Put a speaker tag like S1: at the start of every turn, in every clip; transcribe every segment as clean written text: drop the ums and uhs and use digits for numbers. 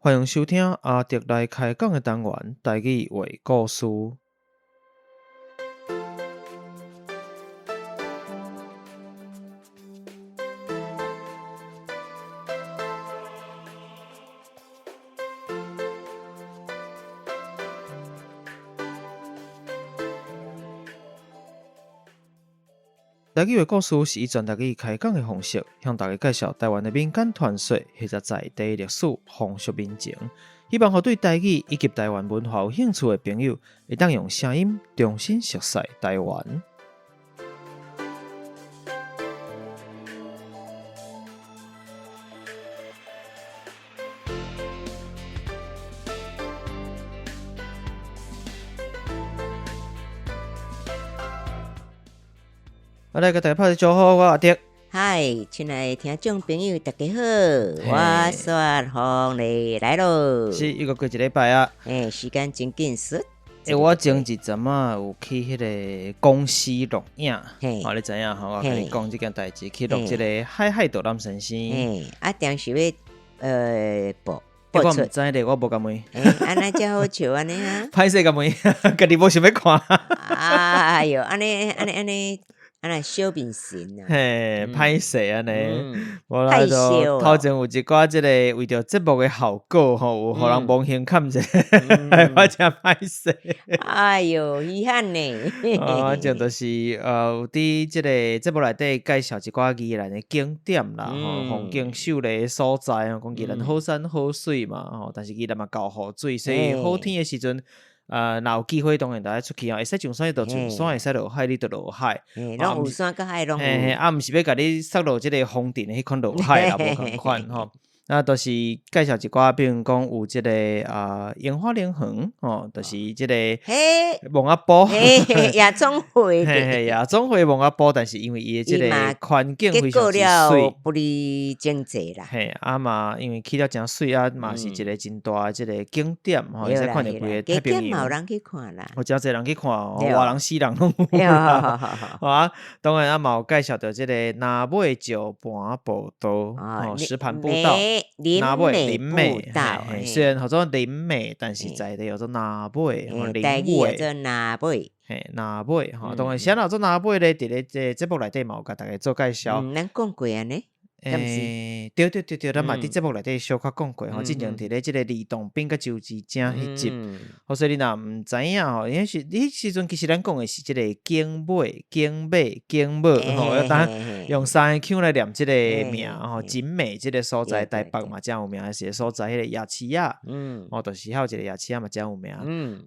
S1: 歡迎收聽阿德來開講的單元，台語話故事。台語話故事是以全台語開講的方式，向大家介紹台灣的民間傳說或者在地歷史、風俗民情。希望予對台語以及台灣文化有興趣的朋友，會當用聲音重新熟悉台灣。我來共大家拍個招呼，我阿德。
S2: 嗨，親愛的聽眾朋友，大家好，我雪鳳梨來囉。
S1: 是，又閣過一禮拜啊。
S2: 欸，時間真緊實。
S1: 欸，我前一陣仔有去彼个公司錄影，吼，你知影吼？我共你講這件代誌，去錄這个海海道南先生。
S2: 欸，啊，定是欲播。
S1: 欸，我毋知咧，我無共問。
S2: 欸，按呢才好笑按呢啊。
S1: 歹勢共問，家己無想欲看。
S2: 哎喲，按呢按呢按呢。啊若小面神啊，
S1: 嘿，歹勢按呢，無啦，就頭前有一寡這個為著節目的效果吼，有予人無形看者，我誠歹勢。
S2: 哎喲，遺憾呢。
S1: 反正就是有佇這個節目內底介紹一寡宜蘭的景點啦，吼，風景秀麗的所在，講宜蘭好山好水嘛，吼，但是宜蘭嘛夠雨水，所以好天的時陣。若有機會當然就愛出去哦，會使上山就上山，會使落海你就落海，
S2: 攏有山佮海攏有。
S1: 啊，毋是欲共你塞落這个風陣的彼款落海啦，無仝款吼。啊，就是介紹一寡，比如講有這个櫻花林園吼，就是這个墓仔埔，
S2: 夜總會，
S1: 夜總會墓仔埔，但是因為伊的這个環境非常之媠，
S2: 不離經濟啦。
S1: 嘿，啊嘛，因為起了誠媠啊，嘛是一个真大的這个景點吼，會使看著規个太平洋。
S2: 嘛有人去看啦，
S1: 有誠濟人去看哦，活人死人攏有啦。啊，當然啊嘛有介紹著這个林尾石盤步道，哦，石盤步道。林尾，林美，雖然號做林美，但是在地叫做林尾，林尾，
S2: 林尾，
S1: 嘿，林尾，吼，當然啥人做林尾咧？佇咧這節目內底嘛有共大家做介紹。
S2: 咱講過按呢。
S1: 欸，對對對對，咱嘛佇節目內底小可講過吼，之前佇咧這个李洞賓佮周志正彼集，好，所以你若毋知影吼，彼時彼時陣其實咱講的是這个景尾、景尾、景尾吼，要當用三个腔來念這个名吼，景美這个所在，台北嘛誠有名的一个所在，彼个夜市仔，哦，就是還有一个夜市仔嘛誠有名，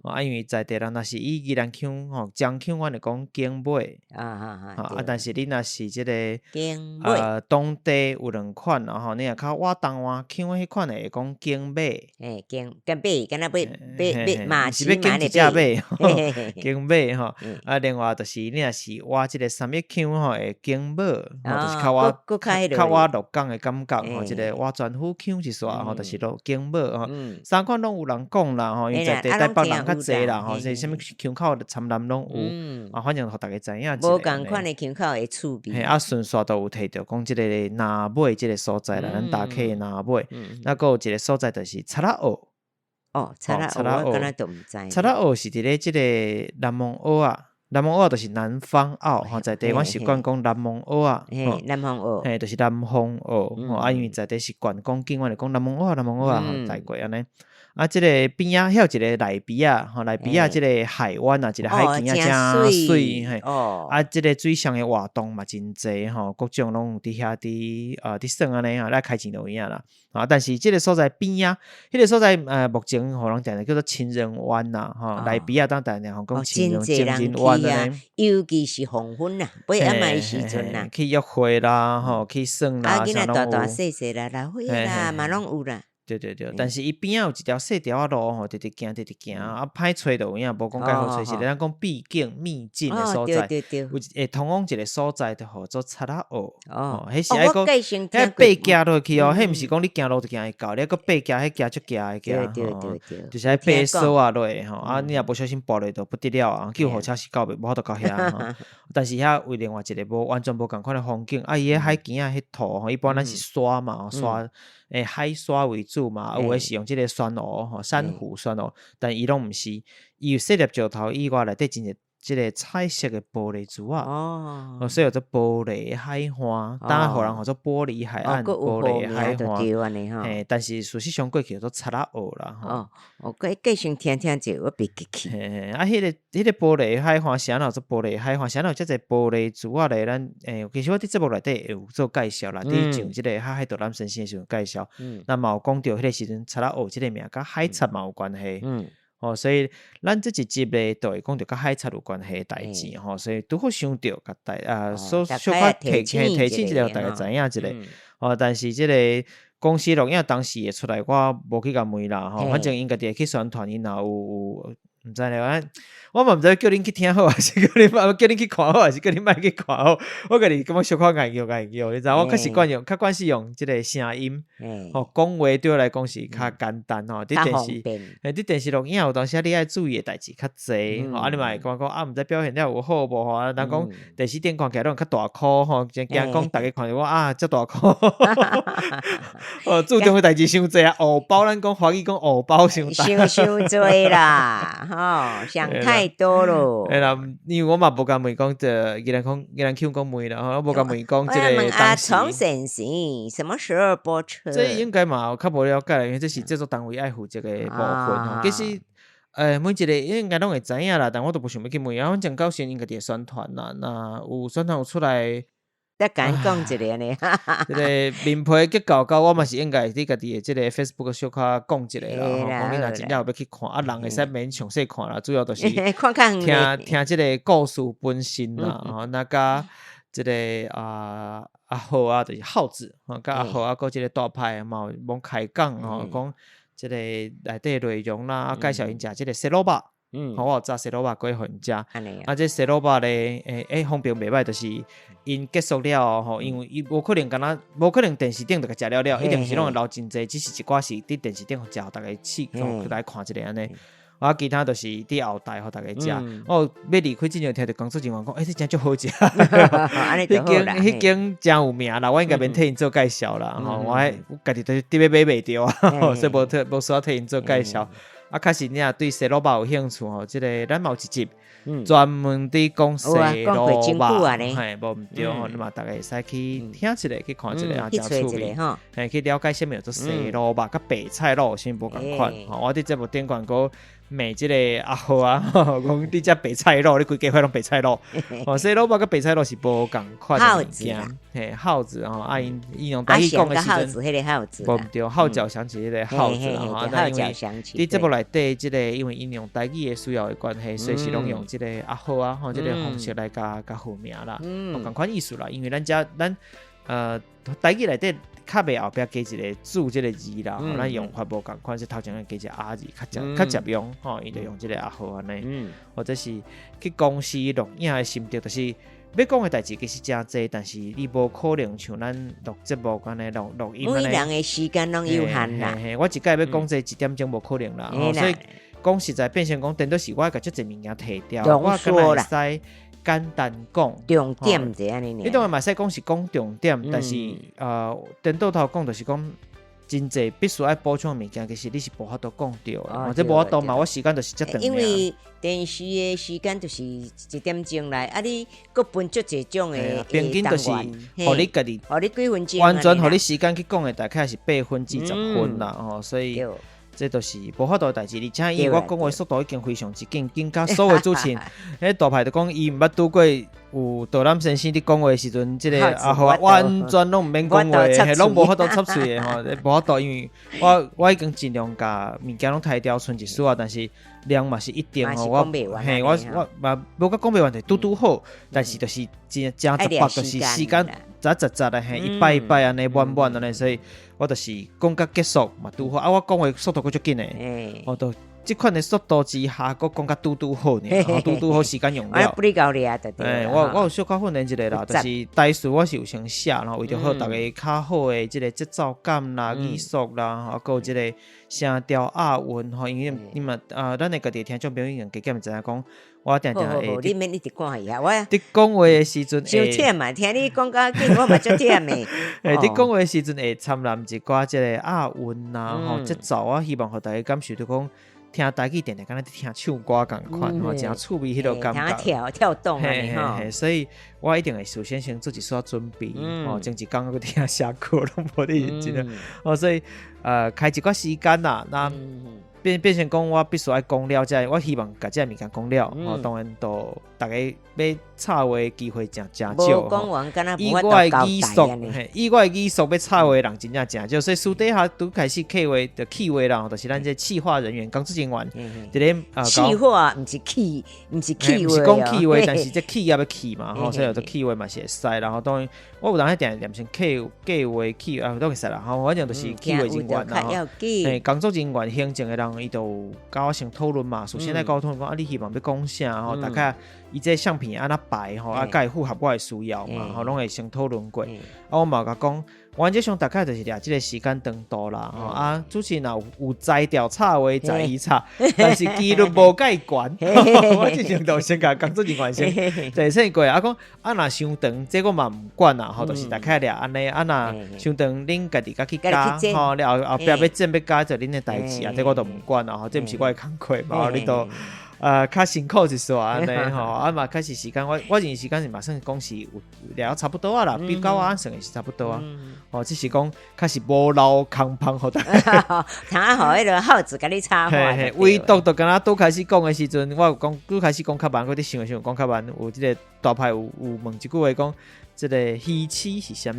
S1: 啊，因為在地人若是以宜蘭腔吼，漳腔阮會講景尾，啊，但是你若是這个當地。有兩款啦吼，你若較倚東灣腔的彼款的會講景尾，
S2: 嘿，景景尾，敢若欲欲欲馬
S1: 是欲景一隻馬，景尾吼。啊，另外就是你若是倚這个三義腔吼，會景尾，吼，就是較倚較倚鹿港的感覺吼，這个倚全府腔一煞吼，就是落景尾吼。三款攏有人講啦吼，因為在地台北人較濟啦吼，所以啥物腔口參南攏有，啊，反正予大家知影一下。
S2: 無仝款的腔口的趣味。
S1: 嘿，啊，順紲就有提著講這个林尾這个所在啦，咱打客的林尾，啊，閣有一个所在就是贼仔澳。
S2: 哦，贼仔澳，我敢若都毋知。
S1: 贼仔澳是佇咧這个南方澳仔，南方澳就是南方澳吼，在地阮習慣講南方澳仔，
S2: 南方澳，
S1: 嘿，就是南方澳，吼，啊，因為在地習慣講景，阮就講南方澳，南方澳仔，吼，大過按呢。啊，這个邊仔遐有一个內埤仔，吼，內埤仔這个海灣啊，一个海墘仔誠媠，嘿，啊，這个水上的活動嘛真濟吼，各種攏有佇遐佇佇耍按呢吼，來開錢就有影啦。啊，但是這个所在邊仔，彼个所在目前予人定定叫做情人灣啦，吼，內埤仔當定定講情人情人灣按呢。
S2: 尤其是黃昏啦，尾暗的時陣啦，
S1: 去約會啦，吼，去耍啦，
S2: 啊，囡仔大大細細啦，老歲仔啦，嘛攏有啦。
S1: 對對對，但是伊邊仔有一條細條仔路吼，直直行，直直行，啊，歹揣就有影，無講蓋好揣，是咱講秘境秘境的所在，有會通往一个所在，就號做贼仔澳。哦，彼是愛閣彼爬行落去哦，彼毋是講你行路就行會到，你愛閣爬行，彼行足行的行，就是愛爬索仔落吼，啊，你若無小心跋落就不得了啊，救護車是到袂，無法度到遐吼。但是遐為另外一个無完全無仝款的風景，啊，伊的海墘仔彼塗吼，一般咱是沙嘛，沙。海沙為主嘛，啊有的是用這個珊瑚吼，珊瑚珊瑚，但伊攏毋是，伊有細粒石頭以外，內底真濟這個彩色的玻璃珠仔，哦，所以叫做玻璃海岸，當予人號做玻璃海岸、玻璃海岸，嘿，但是事實上過去叫做賊仔澳啦，吼。
S2: 哦，哦，繼續聽聽者，我袂記去。
S1: 嘿嘿，啊，彼個玻璃海岸是按怎做玻璃海岸？是按怎有遮濟玻璃珠仔咧？咱其實我佇節目內底會有做介紹啦，佇上這個哈海導覽先生的時陣介紹，那嘛有講著彼個時陣賊仔澳這個名佮海賊嘛有關係。哦，所以咱這一集咧，就會講著佮海賊有關係的代誌吼，所以拄好想著，共大啊，所小可提醒一下，大家知影一下。哦，但是這個公視錄影當時會出來，我無去共問啦吼，反正𪜶家己會去宣傳，𪜶若有毋知咧，我嘛毋知叫恁去聽好，還是叫恁去看好，還是叫恁莫去看好。我家己感覺小可硬叫硬叫，你知影？我較習慣用，較慣是用這個聲音。吼，講話對我來講是較簡單吼。佇電視，佇電視錄影有當時你愛注意的代誌較濟，吼，啊，你嘛會感覺講啊，毋知表現了有好無吼？啊，人講電視頂看起來攏較大顆吼，驚講逐家看著我啊，遮大顆。哦，注重的代誌傷濟啊，芋包咱講華語講芋包傷大。
S2: 傷傷濟啦，吼，想太多咯。
S1: 嘿啦，因為我嘛無共問講，這宜蘭講宜蘭腔講問啦，吼，我無共問講這個
S2: 當時。阿從先生什麼時候播出？
S1: 這應該嘛有較無了解啦，因為這是製作單位愛負責的部分吼。其實，每一個應該攏會知影啦，但我都無想欲去問啊。反正到時𪜶家己會宣傳啦，若有宣傳有出來。
S2: 再共講一下呢？
S1: 這個面皮結構到我嘛是應該佇家己的這個 Facebook 小可講一下啦，吼，講你若真正有欲去看，啊，人會使免詳細看啦，主要就是聽聽這個故事本身啦，吼，那佮這個啊阿浩啊，就是浩子，吼，佮阿浩啊，閣這個大派嘛有罔開講吼，講這個內底內容啦，啊，介紹𪜶食這個西滷肉。吼，我有炸西滷肉過予𪜶食，啊，這西滷肉咧，風評袂歹，就是𪜶結束了後吼，因為伊無可能敢若無可能電視頂就共食了了，一定是攏會留真濟，只是一寡是佇電視頂食，予逐家試，予大家看一下按呢。啊，其他就是佇後台予逐家食。我欲離開之前，聽著工作人員講，欸，這間足好食。彼間誠有名啦，我應該免替𪜶做介紹啦。吼，我家己都特別買袂著啊，所以無需要替𪜶做介紹。啊，確實你若對西滷肉有興趣吼，這個咱嘛有一集專門佇講西滷肉，嘿，無毋對吼，你嘛逐家會使去聽一下，去看一下啊，誠趣味，嘿，去了解啥物叫做西滷肉，佮白菜滷有啥物無仝款。吼，我佇節目頂懸閣罵這個阿浩啊，講你食白菜滷，你規家伙攏白菜滷。哦，西滷肉佮白菜滷是無仝款的物件。嘿，耗子吼，啊，𪜶用台語講的時陣，無毋對，號角響起彼個號子吼，啊，因為佇節目內底這個，因為𪜶用台語的需要的關係，所以是攏用這個阿浩啊，吼，這個方式來共號名啦，仝款意思啦。因為咱遮咱台語內底較袂後壁加一個注這個字啦，咱用法無仝款，是頭前加一個阿字，較捷用吼，伊就用這個阿浩按呢，或者是去公視錄影的心得，就是欲講的代誌其實誠濟，但是你無可能像咱錄節目按呢錄音。
S2: 每人的時間攏有限啦。
S1: 我一擺欲講這一點鐘無可能啦，所以講實在變成講，顛倒是我共足濟物件提掉，我敢若會使簡單講
S2: 重點這按呢。
S1: 你當然嘛會使講是講重點，但是顛倒頭講就是講真濟必須愛補充的物件，其實你是無法度講著的，這無法度嘛，我時間就是遮長。
S2: 因為電視的時間就是一點鐘來，啊，你閣分足濟種的
S1: 平均就是予你家己，
S2: 予你幾分鐘，
S1: 完全予你時間去講的，大概是8分至10分啦，吼，所以。這都是無法度的代誌，而且因為我講話速度已經非常之緊，緊甲所有主持人，彼大牌就講伊毋捌拄過有導覽先生佇講話的時陣，這個阿浩啊完全攏毋免講話，嘿，攏無法度插喙的吼，無法度，因為我已經盡量共物件攏刣掉剩一絲啊，但是量嘛是一定吼，我嘿我嘛無講講袂完就拄拄好，但是就是真誠直白，就是時間雜雜雜的嘿，一擺一擺按呢滿滿按呢，所以我就是講甲結束嘛拄好，啊，我講話速度閣足緊的，我都。這款的速度之下，閣講甲拄拄好爾，吼，拄拄好時間用了。
S2: 不哩厚掠就對。
S1: 欸，我有小可訓練一下啦，就是台詞我是有先寫，然後為著好逐家較好的這個節奏感啦、語速啦，吼，閣有這個聲調押韻吼，因為你嘛啊，咱的家己聽眾朋友加減知影講。我定定會。
S2: 你免一直看伊啊，我。
S1: 佇講話的時陣。
S2: 傷忝啊！聽你講較緊，我嘛足忝的。
S1: 欸，佇講話的時陣會摻雜一寡這個押韻啊，吼節奏，我希望予大家感受著講聽台語定定敢若佇聽唱歌仝款，吼，誠趣味彼落感覺。
S2: 跳跳動按呢吼。
S1: 嘿，所以我一定會事先先做一寡準備，吼，前一工閣佇遐寫歌攏無佇認真啊。哦，所以開一寡時間啦，那。變成講，我必須愛講了，才我希望共這个物件講了，吼，當然都逐家欲插話機會誠誠少。
S2: 講完，敢若
S1: 以我的語速，以我的語速欲插話的人真正誠少，所以私底下拄開始計劃就企劃啦，就是咱這企劃人員、工作人員，佇咧
S2: 啊，企劃毋是企，毋是企劃，
S1: 毋是講企劃，但是這企業欲企嘛，吼，所以就企劃嘛是會使，然後當然我有當時定念成計計劃企啊，攏會使啦，吼，反正就是企劃人員啦，嘿，工作人員、行政的人，伊就佮我先討論嘛，首先來溝通講啊，你希望欲講啥吼，大概伊這相片按怎排吼，啊，敢會符合我的需要嘛，吼，攏會先討論過。啊，我嘛有共講，原則上大概就是掠這個時間長度啦，吼啊，主持人若有才調插話在伊插，但是幾率無蓋懸。我之前都先共工作人員先提醒過，啊講啊若傷長，這我嘛毋管啦，吼，就是大概掠按呢，啊若傷長，恁家己較去加，吼，了後後壁欲剪欲加就恁的代誌啊，這我都毋管啦，吼，這毋是我的工課嘛，你都較辛苦一絲按呢吼，啊嘛開始時間，我認為時間是嘛算講是有掠差不多啊啦，比較我按算的是差不多啊，吼，只是講確實無留空芳予大家。
S2: 通啊，予彼个耗子共你插話。
S1: 唯獨就敢若拄開始講的時陣，我有講拄開始講較慢，我佇想的時陣講較慢，有這個大派有問一句話講，這個魚翅是啥物？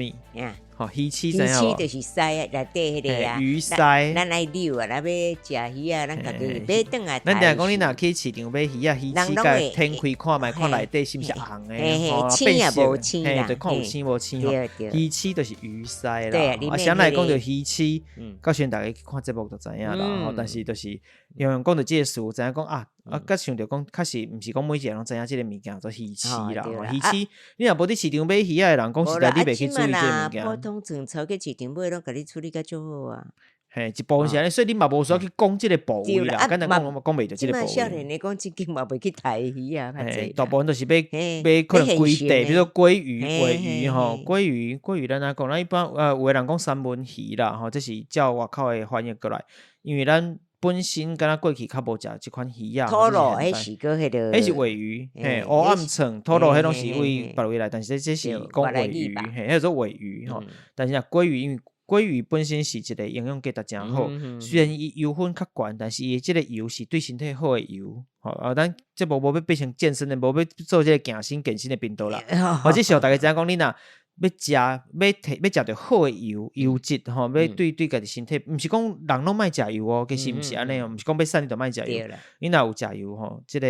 S1: 吼，魚翅
S2: 魚翅就是鰓內底彼个啊，
S1: 魚鰓。
S2: 咱愛遛啊，咱欲食魚啊，咱家己買轉來。
S1: 咱定講你若去市場買魚仔，魚翅共掀開看覓，看內底是毋是紅的，吼，
S2: 青也無青啦，
S1: 對，看有青無青吼。魚翅就是魚鰓啦，啊，啥來講著魚翅，到時陣逐家去看節目就知影啦。吼，但是就是用講著這個詞，知影講啊。啊，閣想著講，確實毋是講每一個人攏知影這個物件做魚翅啦。魚翅，你若無佇市場買魚仔的人，講實在，你袂去注意這个物件。
S2: 普通轉厝去市場買，攏共你處理甲足好啊。
S1: 嘿，一部分是按呢，所以你嘛無需要去講這个部位啦。簡單講，講袂著這个部位。
S2: 少年的講這間嘛袂去刣魚啊，較濟。
S1: 大部分都是買買可能規塊，比如說鮭魚、鮪魚吼，鮭魚、鮭魚咱按怎講？咱一般有的人講三文魚啦，吼，這是照外口的翻譯過來，因為咱。本身敢若過去較無食這款魚仔，
S2: 拖羅彼是閣彼个，
S1: 彼是鮪魚，嘿，烏暗腸、拖羅彼攏是對別位來，但是這是講鮪魚，嘿，彼做鮪魚吼。但是若鮭魚，因為鮭魚本身是一個營養價值誠好，雖然伊油分較懸，但是伊這个油是對身體好的油。吼啊，咱節目無欲變成健身的，無欲做這個健身健身的頻道啦。我只是予大家知影講，你若欲食，欲提，欲食著好的油，油脂吼，欲對家己身體，毋是講人攏莫食油哦，其實毋是按呢哦，毋是講欲瘦你就莫食油。你若有食油吼，這个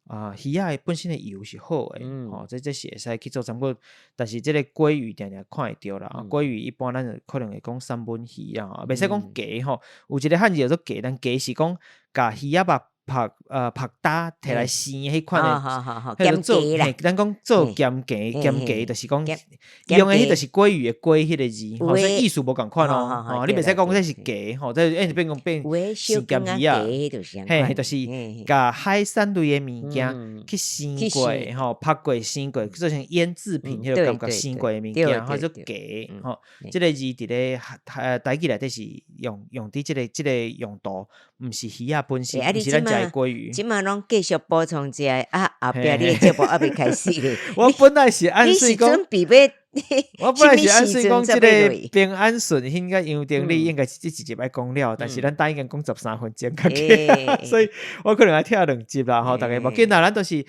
S1: 啊魚仔本身的油是好的，吼，這是會使去做參考。但是這个鮭魚定定看會著啦，鮭魚一般咱可能會講三文魚啊，袂使講鮭吼，有一个漢字叫做鮭，但鮭是講共魚仔肉。曝焦提來生彼款的，彼個做，咱講做鹹鮭，鹹鮭就是講用的彼就是鮭魚的鮭彼个字，吼，所以意思無仝款哦，吼，你袂使講這是鮭，吼，這變講變生鹹魚仔，嘿，就是共海產類的物件去生過，吼，曝過生過，做成醃製品，彼个感覺生過的物件，吼，做鮭，吼，這个字佇咧台語內底是用佇這个用途，毋是魚仔本身，毋是咱食的鮭魚。
S2: 這馬攏繼續補充這个啊，後壁你的節目猶未開始咧。
S1: 我本來是按說講，我本來是按說講，這个平安順興佮楊定理應該是這一集愛講了，但是咱等已經講13分鐘，所以我可能愛拆兩集啦，吼，大家無緊啦，咱就是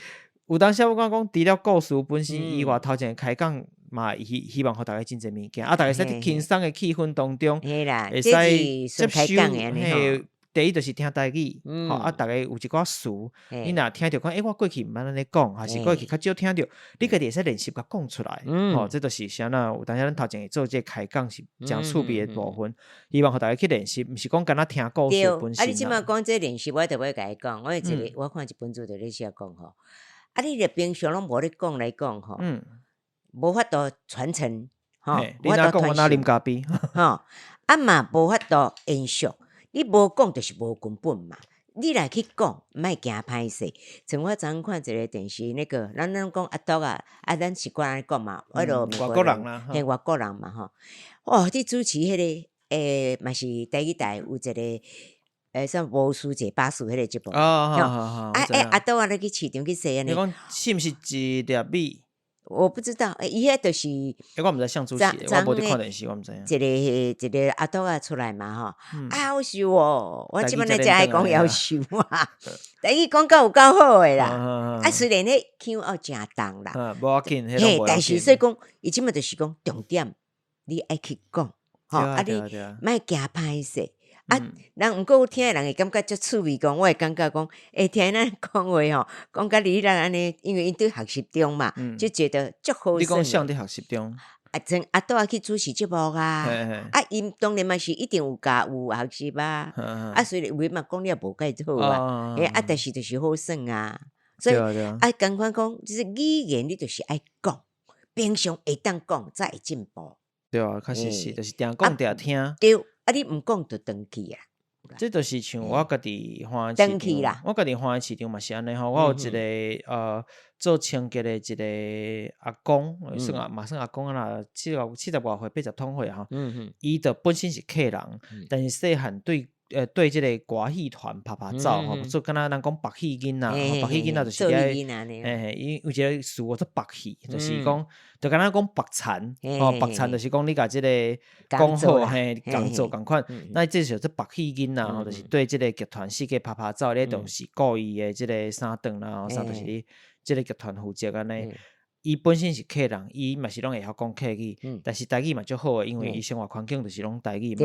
S1: 有當時我感覺講，除了故事本身以外，頭前開講嘛，希望予大家真濟物件，啊，大家使佇輕鬆的氣氛當中，會使接受，嘿。第一就是聽台語，吼啊，逐家有一寡詞，你若聽著講，欸，我過去毋捌按呢講，還是過去較少聽著，你家己會使練習共講出來，吼，這就是啥啦？有當時咱頭前會做這個開講是誠趣味的部分，希望予逐家去練習，毋是講干焦聽故事本身。
S2: 啊，你這擺講這練習，我特欲共你講，我有一個，我看一本書就咧寫講吼，啊，你若平常攏無咧講來講吼，無法度傳承，吼，
S1: 你若講我哪啉咖啡，
S2: 吼，啊嘛無法度延續。你無講就是無根本嘛。你來去講，莫驚歹勢。像我昨昏看一個電視，那個咱攏講阿啄仔，啊，咱習慣按呢講嘛，彼落
S1: 外國人啦，
S2: 嘿，外國人嘛吼。哦，佇主持彼個，欸，嘛是台語台有一個，欸，啥無事坐巴士彼個節目。
S1: 哦，好好好。
S2: 啊，欸，阿啄仔咧去市場去踅按呢。
S1: 你講是毋是一粒米？
S2: 我不知道，欸，伊彼就是。
S1: 欸，我毋知誰主持的，我無佇看電視，我毋知影。
S2: 一個一個阿啄仔出來嘛吼，啊，好笑哦！我這擺才愛講夭壽啊，台語講甲有夠好的啦。啊，雖然彼腔猶誠重啦，
S1: 無要緊，
S2: 嘿，但是所以講，伊這擺就是講重點，你愛去講，吼，啊，你莫驚歹勢。啊，人毋過有聽的人會感覺足趣味，講我會感覺講，欸，聽咱講話吼，講甲你咱按呢，因為𪜶佇學習中嘛，就覺得足好耍。
S1: 你講誰佇學習中？
S2: 啊，像阿啄仔去主持節目啊，啊，𪜶當然嘛是一定有教有學習啊，啊，雖然有的嘛講了無蓋好啊，欸，啊，但是就是好耍啊，所以啊，仝款講，就是語言你就是愛講，平常會當講才會進步。
S1: 對啊，確實是，就是定講定聽。
S2: 對。啊！你毋講就斷去啊！
S1: 這就是像我家己歡喜市場，我家己歡喜市場嘛是按呢吼。我有一個做清潔的一個阿公，算阿嘛算阿公啦，70外歲，80通歲吼。伊就本身是客人，但是細漢對。對這個歌戲團拍拍走吼，做敢若人講白戲囡仔，白戲囡仔就是遐，嘿嘿，伊有一個詞叫做白戲，就是講，就敢若講白田，吼，白田就是講你共這個講好，嘿，仝做仝款，那這是叫做白戲囡仔吼，就是對這個劇團四界拍拍走，咧就是顧伊的這個三頓啦，啥就是你這個劇團負責按呢。伊本身是客人，伊嘛是攏會曉講客語，但是台語嘛足好的，因為伊生活環境就是攏台語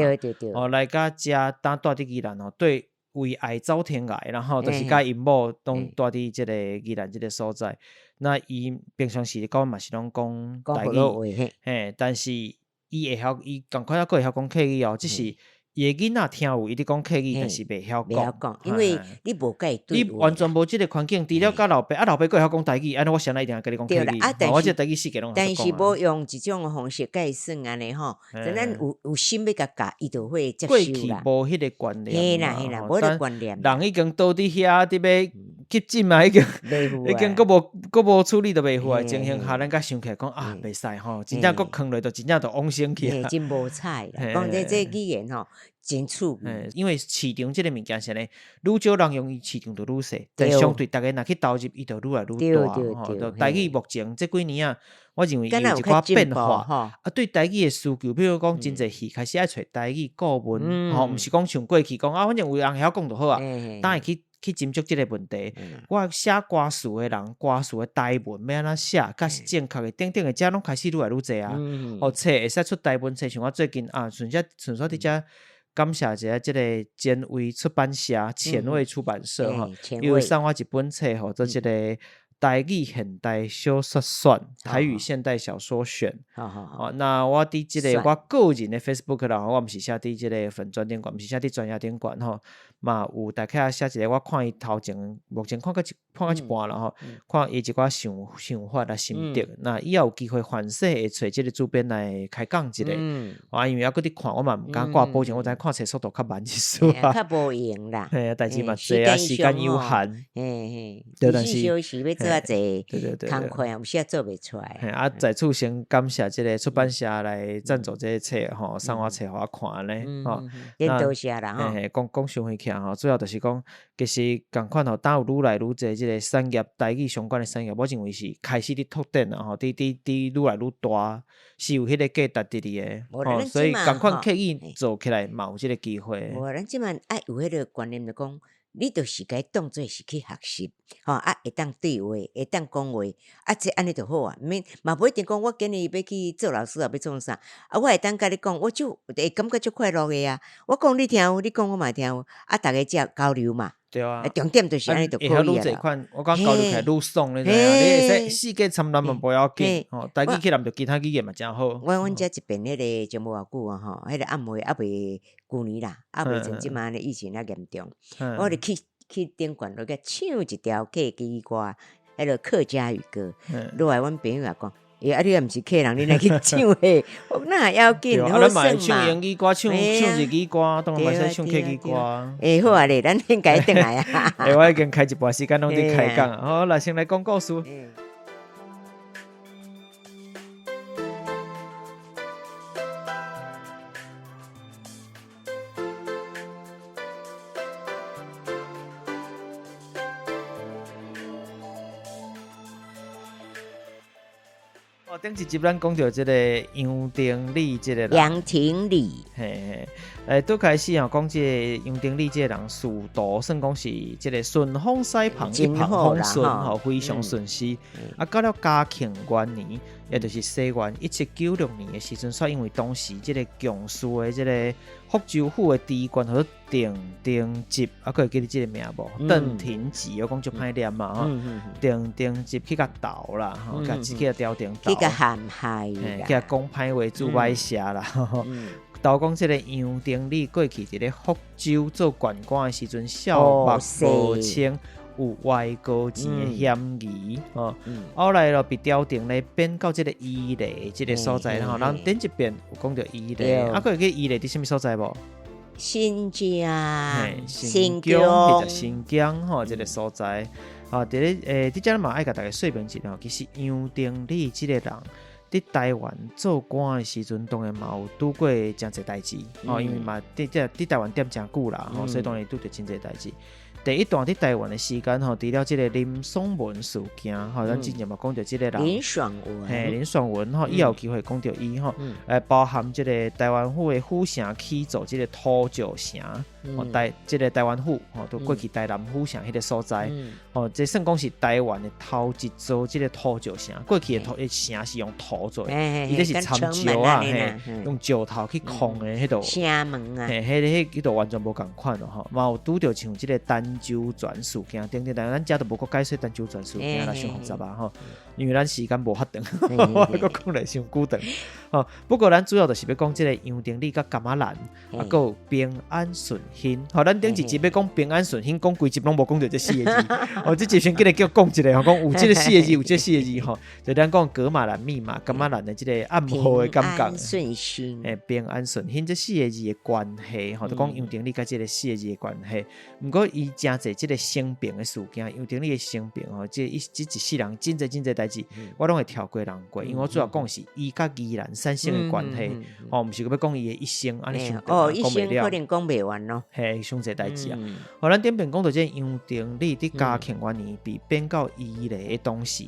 S1: 嘛。哦，來到遮當蹛佇宜蘭哦，對為愛走天涯，然後就是佮𪜶某攏蹛佇這個宜蘭這個所在。那伊平常時講嘛是攏講台語，嘿，但是伊會曉，伊仝款猶閣會曉講客語哦，只是。伊的囡仔聽有伊咧講客語，但是袂曉講，
S2: 因為你無佮伊對
S1: 你完全無這個環境，除了佮老爸，啊老爸閣會曉講台語，按呢我啥人一定會佮你講客語，我這台語世界攏會曉講。
S2: 但是無用一種方式共伊耍按呢吼，等咱有心欲共教，伊就會接受啦。
S1: 過去無彼個觀念，
S2: 嘿啦嘿啦，無彼個觀念。
S1: 人已經倒佇遐佇欲急診嘛，已經已經閣無閣無處理都袂赴的情形下，咱才想起來講啊，袂使吼，真正閣囥落就真正就往生去啊。
S2: 真無彩啦，講這這語言吼。真趣味，
S1: 因為市場這個物件是按呢，愈少人用，伊市場就愈細。但相對逐家若去投入，伊就愈來愈大。吼，就台語目前這幾年啊，我認為有一寡變化。啊，對台語的需求，比如講真濟戲開始愛揣台語顧問，吼，毋是講像過去講啊，反正有人會曉講就好啊。當會去去斟酌這個問題。我寫歌詞的人，歌詞的台文欲按怎寫，才是正確的，等等的，這攏開始愈來愈濟啊。哦，冊會使出台文冊，像我最近啊，順則順煞佇遮。感謝一下這個前衛出版社，前衛出版社吼，伊有送我一本冊吼，做這個台語現代小說選，台語現代小說選。哦，那我佇這個我個人的 Facebook 啦，我毋是寫佇這個粉專頂懸，毋是寫佇專頁頂懸吼，嘛有大概寫一個，我看伊頭前目前看到一半啦吼，看伊一寡想法啊心得，那以後有機會凡勢會揣這個主編來開講一下，啊，因為猶閣佇看，我嘛毋敢掛保證，我知影看冊速度較慢一絲
S2: 啊，較無閒啦，
S1: 嘿啊，代誌嘛濟啊，時間有限，
S2: 嘿嘿，
S1: 對，但是
S2: 小時欲做較濟工課，有時做袂出來。
S1: 嘿啊，在此先感謝這個出版社來贊助這個冊吼，送我冊予我看咧，吼，
S2: 多謝啦，
S1: 嘿嘿，講講傷遠去吼，主要就是講，其實仝款吼，當有愈來愈濟這個產業，台語相關的產業，我認為是開始佇拓展啦吼，佇佇佇愈來愈大，是有彼個價值佇裡的，吼，所以仝款刻意做起來嘛有這個機會。
S2: 無，咱這擺愛有彼個觀念，就講你就是共伊當做是去學習，吼啊，會當對話，會當講話，啊，這按呢就好啊，毋免嘛無一定講我今日欲去做老師啊，欲創啥，啊，我會當共你講，我就會感覺足快樂的啊。我講你聽有，你講我嘛聽有，啊，逐家才交流嘛。
S1: 對啊，
S2: 重點就是按呢就可以啊。
S1: 會曉愈濟款，我講交流起來愈爽，你知影？你會使四界參難嘛，無要緊，吼，台語去南著其他語言嘛誠好。
S2: 我阮遮一邊彼个就無偌久啊，吼，彼个暗會猶未舊年啦，猶未像這擺按呢疫情遐嚴重。我就去頂懸落去唱一條客家歌，彼个客家語歌。落來阮朋友也講。欸，啊！你也毋是客人，你來去唱嘿，那要緊，
S1: 好耍嘛。唱英語歌，唱唱日語歌，當然嘛使唱客家歌。
S2: 欸，好啊咧，咱應該轉來啊。
S1: 欸，我已經開一半時間攏佇開講啊。好，來先來講故事。哦，頂一集咱講著這个楊廷禮這个人。
S2: 楊廷禮，
S1: 嘿嘿，欸，拄開始吼講這个楊廷禮這个人仕途算講是這个順風使帆，一帆風順吼，非常順遂。啊，到了嘉慶元年，也就是西元1796年的時陣，煞因為當時這个強勢的這个福州府的知縣，叫做鄧廷吉，啊，閣會記得這个名無？鄧廷吉，我講足歹念嘛，吼。鄧廷吉去共鬥啦，吼，共去共朝廷
S2: 鬥，去共陷害，
S1: 去共講歹話、做歹事啦。鬥講這个楊廷禮過去佇咧福州做縣官的時陣，笑目無清，有歪高錢的嫌疑，吼。後來咯，被朝廷咧貶到這个伊犁這个所在，吼。咱頂一遍有講著伊犁，啊，閣會記伊犁佇啥物所在無？
S2: 新疆，
S1: 新疆，新疆吼，這个所在。啊，佇咧欸，佇遮嘛愛共大家說明一下，其實楊廷禮這个人佇台灣做官的時陣，當然嘛有拄過誠濟代誌，吼，因為嘛佇這佇台灣踮誠久啦，吼，所以當然拄著真濟代誌。第一段佇台灣的時間吼，除了這个林爽文事件吼，咱之前嘛講著這个人
S2: 林爽文，
S1: 嘿，林爽文吼，以後有機會講著伊吼，欸，包含這个台灣府的府城起造這个土石城，吼，台這个台灣府吼，都過去台南府城彼个所在，吼，這算講是台灣的頭一座這个土石城，過去的土城是用土做的，伊這是摻石啊，嘿，用石頭去匡的彼度
S2: 城門啊，
S1: 嘿，彼个彼度完全無仝款咯吼，嘛有拄著像這个單舟船事件等等，但咱遮都無閣解說單舟船事件啦，傷複雜啊吼，因為咱時間無遐長，我閣講來傷久長。吼，不過咱主要就是欲講這个楊廷禮佮噶瑪蘭，啊，閣有平安順興。吼，咱頂一集欲講平安順興，講規集攏無講著這四个字。哦，這集先緊來叫講一下，吼，講有這个四个字，有這四个字吼，就咱講噶瑪蘭密碼，噶瑪蘭的這个暗號的感覺。
S2: 平安順興。
S1: 欸，平安順興這四个字的關係，吼，就講楊廷禮佮這个四个字的關係。毋過伊誠濟這个生平的事件，楊廷禮的生平吼，這一這一世人真濟真濟代誌，我攏會跳過人過，因為我主要講是伊佮宜蘭產生的關係，吼，毋是閣欲講伊的一生，按呢傷長，
S2: 哦，一生可能講袂完咯。
S1: 嘿，傷濟代誌啊！好，咱頂邊講著這楊廷禮佇嘉慶元年被貶到宜蘭的當時，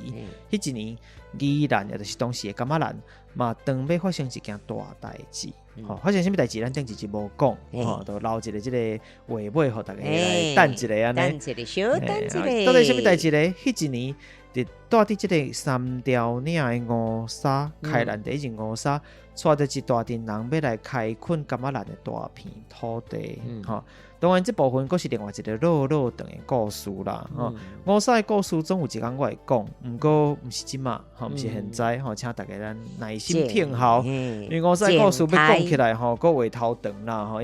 S1: 彼一年宜蘭也就是當時的噶瑪蘭嘛，當欲發生一件大代誌。吼，發生啥物代誌？咱頂一集無講，吼，就留一个這个話尾，予大家來等一下按呢。
S2: 等一下，小等一下。
S1: 到底啥物代誌咧？彼一年，佇住佇這个三條嶺的吳沙，開蘭第一任吳沙，帶著一大陣人欲來開墾噶瑪蘭的大片土地，吼。當然，這部分閣是另外一个落落長的故事啦。吼，吳沙的故事總有一工我會講，毋過毋是這馬，吼，毋是現在，吼，請大家咱耐心聽候。因為吳沙的故事欲講起來，吼，閣話頭長啦，吼。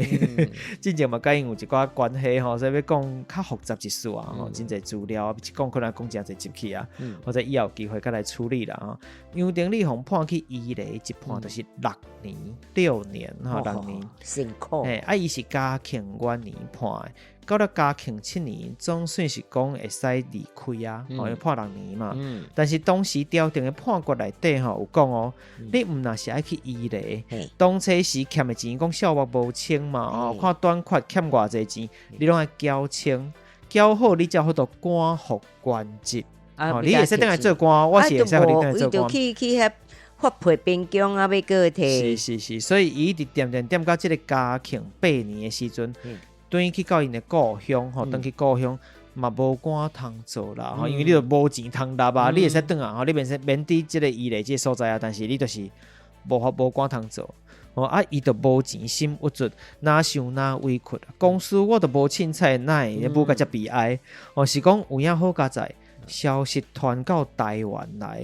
S1: 之前嘛，佮𪜶有一寡關係，吼，所以欲講較複雜一絲啊，吼，真濟資料，一講可能講誠濟集去啊，或者以後有機會閣來處理啦。吼，楊廷禮予判去宜蘭，一判就是六年，六年，吼，六年，
S2: 辛苦。
S1: 嘿，啊，伊是嘉慶元年判的，到了嘉慶七年，總算是講會使離開啊，吼，因為判六年嘛。但是當時朝廷的判決內底吼有講哦，你毋若是愛去宜蘭，當初時欠的錢講數目無清嘛，哦，看短缺欠偌濟錢，你攏愛繳清，繳好你才有法度官復原職。哦，你會使轉來做官，我是會使予你轉來做官。
S2: 去去遐發配邊疆啊，欲閣提。
S1: 是是是，所以伊一直踮踮踮到這个嘉慶八年的時陣。轉去到𪜶的故鄉吼，轉去故鄉嘛無官通做啦，吼，因為你就無錢通納啊，你會使轉啊，吼，你免使免佇這個伊犁這個所在啊，但是你就是無法無官通做，吼啊，伊就無錢心鬱卒，哪想哪委屈，公司我都無凊彩，哪會舞甲遮悲哀？哦，是講有影好佳哉，消息傳到台灣來，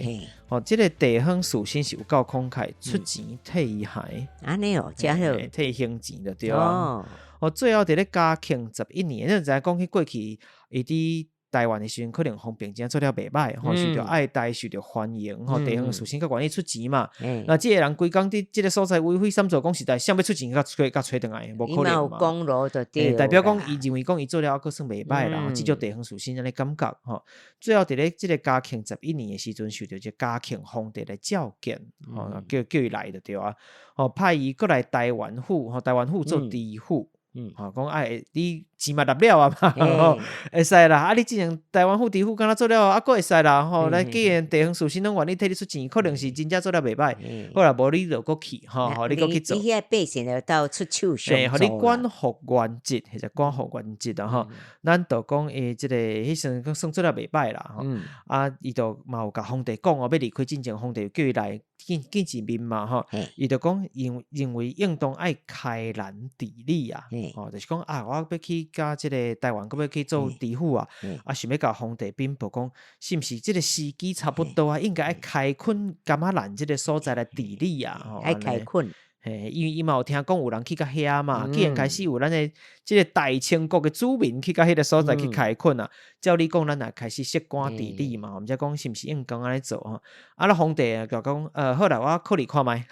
S1: 哦，這個地方士紳是有夠慷慨，出錢替伊還，
S2: 按呢哦，遮好，
S1: 替伊還錢就對啊。哦，最後佇咧嘉慶十一年，你知影講起過去，伊佇台灣的時陣，可能風評真做了袂歹，吼，受著愛戴，受著歡迎，吼，地方士紳較願意出錢嘛。那這個人規工佇這個所在為非三做，講實在，誰欲出錢共揣共揣轉來，無可能嘛。
S2: 功勞就對。
S1: 代表講伊認為講伊做了猶閣算袂歹啦，至少地方士紳按呢感覺吼。最後佇咧這個嘉慶十一年的時陣，受著這嘉慶皇帝來召見，吼，叫叫伊來就對啊。吼，派伊閣來台灣府，吼，台灣府做知府。吼，講哎，你錢嘛納了啊嘛，吼，會使啦。啊，你之前台灣府知府敢若做了，啊，閣會使啦，吼。咱既然地方士紳攏願意替你出錢，可能是真正做了袂歹。好啦，無你就閣去，吼，予你閣去做。
S2: 你遐百姓就鬥出手相
S1: 助。予你官復原職，或者官復原職啊，吼。咱就講伊這個彼時陣算做了袂歹啦，吼。啊，伊就嘛有共皇帝講哦，欲離開進前，皇帝叫伊來見見一面嘛，吼。伊就講認認為應當愛開蘭治理啊，吼，就是講啊，我欲去佮這個台灣，閣欲去做知府啊，啊，想欲共皇帝稟報講，是毋是這個時機差不多啊？應該愛開墾噶瑪蘭這個所在來治理啊，吼，
S2: 愛開墾。
S1: 嘿，因為伊嘛有聽講有人去到遐嘛，既然開始有咱的這個大清國的子民去到彼個所在去開墾啊，照理講，咱也開始設官治理嘛，毋知講是毋是應該按呢做吼？啊，咱皇帝就講，好啦，我考慮看覓，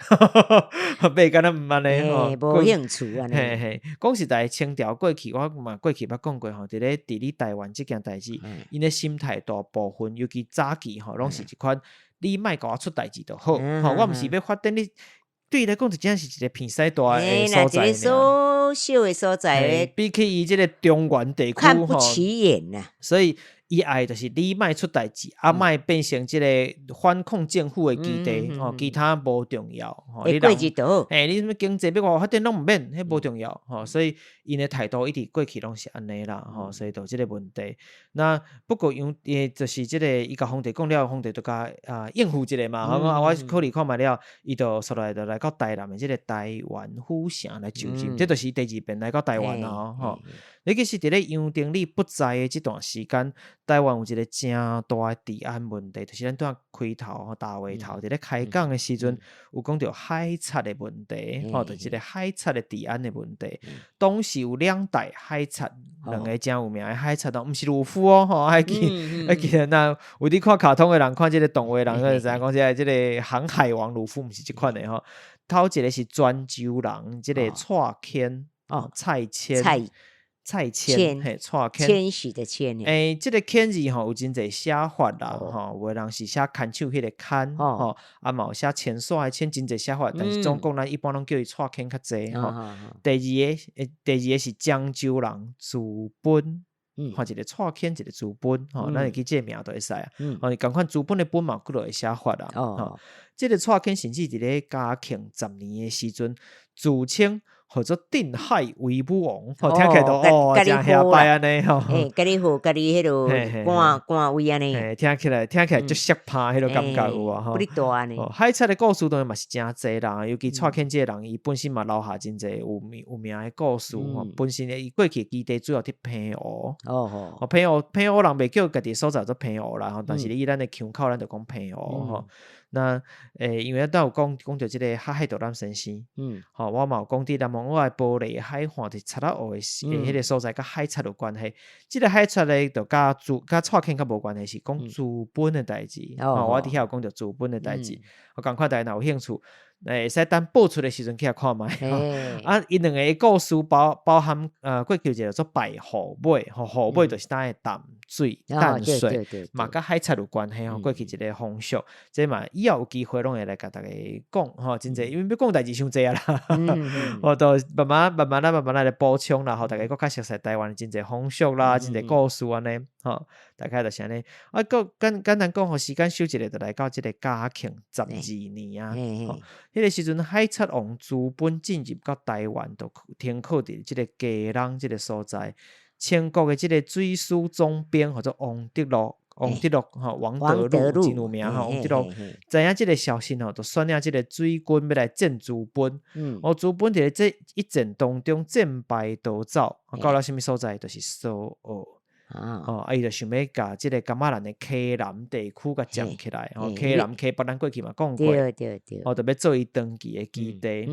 S1: 袂敢若毋按呢吼，
S2: 無興趣按呢。
S1: 嘿嘿，講實在，清朝過去，我嘛過去捌講過吼，佇咧治理台灣這件代誌，𪜶的心態大部分，尤其早期吼，攏是一款，你莫共我出代誌就好，吼，我毋是欲發展你。對伊來講，就真正是一個鼻屎大的所在。
S2: 一個小小的所在，
S1: 比起伊這個中原地區，
S2: 看不起眼吶。
S1: 所以伊愛就是你莫出代誌，啊，莫變成這個反抗政府的基地，吼，其他無重要。吼，
S2: 你過日就好。
S1: 嘿，你啥物經濟欲偌發展攏毋免，彼無重要。吼，所以𪜶的態度一直過去攏是按呢啦，吼，所以就這個問題。那不過因為就是這個，伊共皇帝講了，皇帝就共啊應付一下嘛。吼，啊，我考慮看覓了，伊就煞來就來到台南的這個台灣府城來就任，這就是第二遍來到台灣啊，吼。你其實佇咧楊廷禮不在的這段時間，台灣有一個誠大的治安問題，就是咱拄仔開頭大話頭佇咧開講的時陣，有講著海賊的問題，吼，就是這個海賊的治安的問題。當時有兩大海賊，兩個誠有名的海賊哦，毋是魯夫哦，吼，愛記愛記得那有佇看卡通的人，看這個動畫的人，就知影講這個這個航海王魯夫毋是這款的吼。頭一個是泉州人，這個蔡牽，哦，蔡牽。蔡牽，嘿，蔡牽，
S2: 遷徙的遷，
S1: 欸，這個牽字吼有真濟寫法啦，吼，有的人是寫牽手彼個牽，吼，啊嘛有寫牽線的牽，真濟寫法，但是總共咱一般攏叫伊蔡牽較濟，吼。第二个，第二个是漳州人朱本，吼，一個蔡牽，一個朱本，吼，咱會記這個名就會使啊。吼，仝款朱本的本嘛，幾落會寫法啦，吼。這個蔡牽甚至佇咧嘉慶十年的時陣，自稱號做鎮海威武王，吼，聽起來都哦，誠遐擺按呢吼。
S2: 嘿，家己好，家己彼落官官位按呢。
S1: 嘿，聽起來足摔拍彼落感覺有無吼？海賊的故事當然嘛是誠濟啦，尤其蔡牽這個人，伊本身嘛留下真濟有名的故事吼。本身的伊過去基地主要佇澎湖。哦，澎湖人袂叫家己所在做澎湖啦，吼，但是以咱的腔口，咱就講澎湖吼。那因為咱有講講著這個哈海道南先生，吼，我嘛有講佇南門外玻璃海岸佇賊仔湖的彼個所在，佮海賊有關係。這個海賊咧，就佮朱佮蔡牽較無關係，是講朱本的代誌。吼，我佇遐有講著朱本的代誌。我仝款大家若有興趣，會使等播出的時陣去遐看覓。啊，𪜶兩个的故事包含過去有一個叫做白虎尾，吼，虎尾就是當的淡水淡水，嘛佮海賊有關係吼。過去一个風俗，這嘛以後有機會攏會來共大家講吼，真濟，因為欲講代誌傷濟啊啦。我都慢慢慢慢來慢慢來來補充啦，予大家閣較熟悉台灣真濟風俗啦，真濟故事按呢吼，大概就是按呢。啊，閣簡簡單講吼，時間收一下，就來到這个嘉慶十二年啊，吼，彼个時陣海賊王朱本進入到台灣，就停靠佇這个基隆這个所在。清國的這个水師總兵號做王得祿，王得祿吼，王得祿真有名吼，王得祿知影這个消息吼，就率領這个水軍欲來戰朱本。哦，朱本佇咧這一戰當中戰敗逃走，到了啥物所在？就是蘇澳。哦，啊，伊就想欲共這个噶瑪蘭的溪南地區共佔起來，吼，溪南溪北咱過去嘛講過，哦，就欲做伊長期的基地。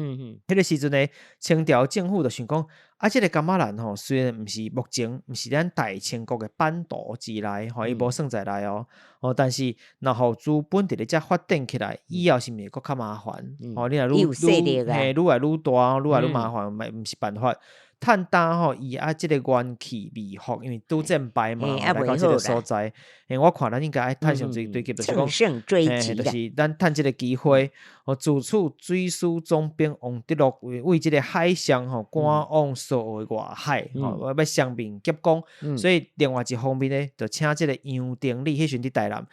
S1: 彼个時陣呢，清朝政府就想講，啊，這个噶瑪蘭吼，雖然毋是目前毋是咱大清國的版圖之內，吼，伊無算在內哦，哦，但是若予朱本佇咧遮發展起來，以後是毋是閣較麻煩？吼，你若愈愈嘿，愈來愈大，愈來愈麻煩，嘛毋是辦法。趁焦吼，伊啊，這个元氣未復，因為拄戰敗嘛，來到這个所在。嘿，我看咱應該愛趁上最追擊，就是講，嘿，就是咱趁這个機會，哦，自此水師總兵王得祿為為這个海上吼趕往蘇澳的外海，吼，欲雙面夾攻。所以另外一方面呢，就請這个楊廷禮，彼時陣佇台南，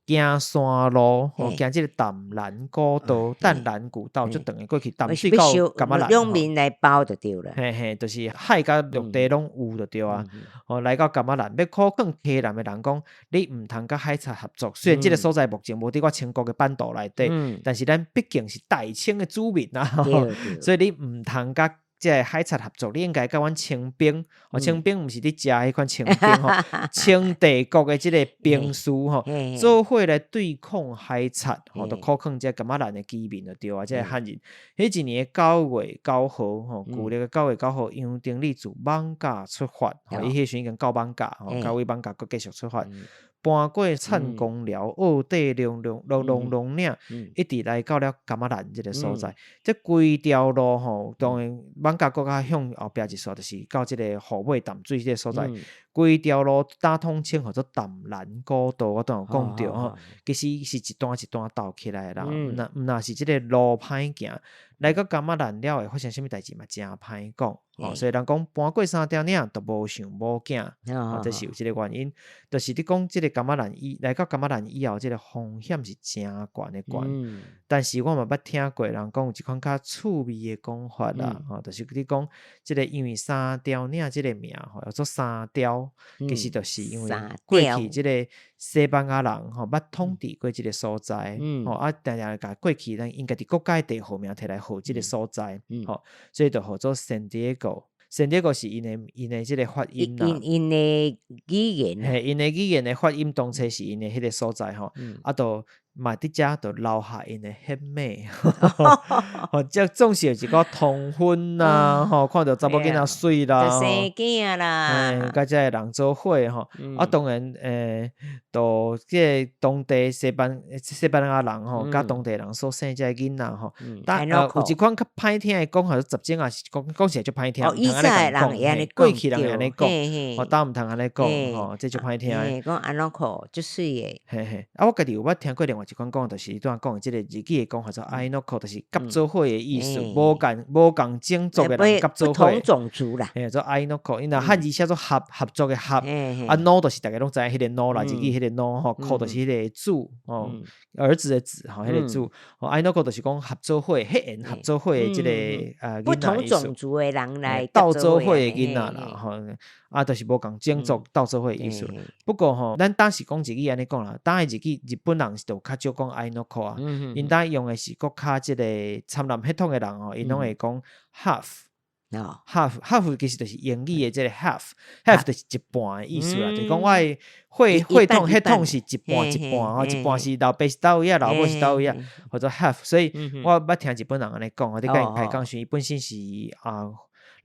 S1: 行山路，吼，行這个淡蘭古道，淡蘭古道，足長的過去淡水到噶瑪蘭，
S2: 兩面來包就對了。
S1: 嘿嘿，就是海佮陸地攏有就對啊。哦，來到噶瑪蘭，欲苦勸溪南的人講，你毋通佮海賊合作。雖然這个所在目前無佇我清國的版圖內底，但是咱畢竟是大清的子民啊，所以你毋通佮這个海賊合作，你應該佮阮清兵，哦，清兵毋是你食彼款清兵吼，清帝國的這个兵士吼，做伙來對抗海賊，吼，就苦勸這个噶瑪蘭的居民就對啊，這个漢人。彼一年9月9號，吼，舊曆的九月九號，楊廷禮自艋舺出發，吼，伊彼時陣已經到艋舺，吼，到位艋舺閣繼續出發。搬過燦公寮、澳底龍龍龍龍龍嶺，一直來到了噶瑪蘭這个所在。這規條路吼，當然艋舺閣較向後壁一煞，就是到這个虎尾淡水這个所在。規條路打統稱號做淡蘭古道，我拄有講著吼，其實是一段一段鬥起來啦，毋若毋若是這个路歹行。來到噶瑪蘭了會發生啥物代誌嘛，誠歹講。哦，所以人講搬過三條嶺都無想某囝，哦，這是有這个原因。就是你講這个噶瑪蘭以來到噶瑪蘭以後，這个風險是誠懸的懸。但是我嘛捌聽過人講有一款較趣味的講法啦，吼，就是你講這个因為三條嶺這个名吼，叫做三貂，其實就是因為過去這个西班牙人吼捌統治過這个所在，吼啊，定定共過去咱𪜶家己國家的地號名摕來號這个所在，吼，所以就號做聖迭戈。聖迭戈是𪜶的這个發音啦，𪜶
S2: 的語言，
S1: 嘿，𪜶的語言的發音當初是𪜶的彼个所在吼，啊，就嘛佇遮就留下𪜶的血脈，吼，這總是有一個通婚啦，吼，看著查某囡仔媠啦，
S2: 生囝啦，
S1: 佮這个人做伙吼，啊，當然，就這個當地西班牙人吼，佮當地人所生這个囡仔吼，但有一款較歹聽的講法，十種啊，講講起來足歹聽，
S2: 毋通按呢講，
S1: 過去人會按呢講，吼，當毋通按呢講，吼，這足歹聽的。
S2: 講按怎講，足媠的。
S1: 嘿嘿，啊，我家己有捌聽過另外一款講，就是伊拄仔講的這个日語的講法，做愛諾克，就是合做伙的意思，無仝種族的人合做伙。
S2: 不同種族啦。
S1: 嘿，做愛諾克，𪜶若漢字寫做合合作的合，啊，諾就是大家攏知影彼个諾啦，日語彼个諾吼，克就是彼个子，吼，兒子的子，吼，彼个子，吼，愛諾克就是講合做伙，血緣合做伙的這个
S2: 不同種族的人來
S1: 鬥做伙的囡仔啦，吼，啊，就是無仝種族鬥做伙的意思。不過吼，咱當時講日語按呢講啦，當的日語日本人就較少講愛諾克啊，𪜶當用的是閣較這个摻南血統的人吼，𪜶攏會講 half。half half 其實就是英語的這个 half，half 就是一半的意思啦，就是講我的血統是一半一半，吼，一半是老爸是佗位仔，老母是佗位仔，號做 half。所以我捌聽日本人按呢講，你共𪜶開講時，伊本身是啊。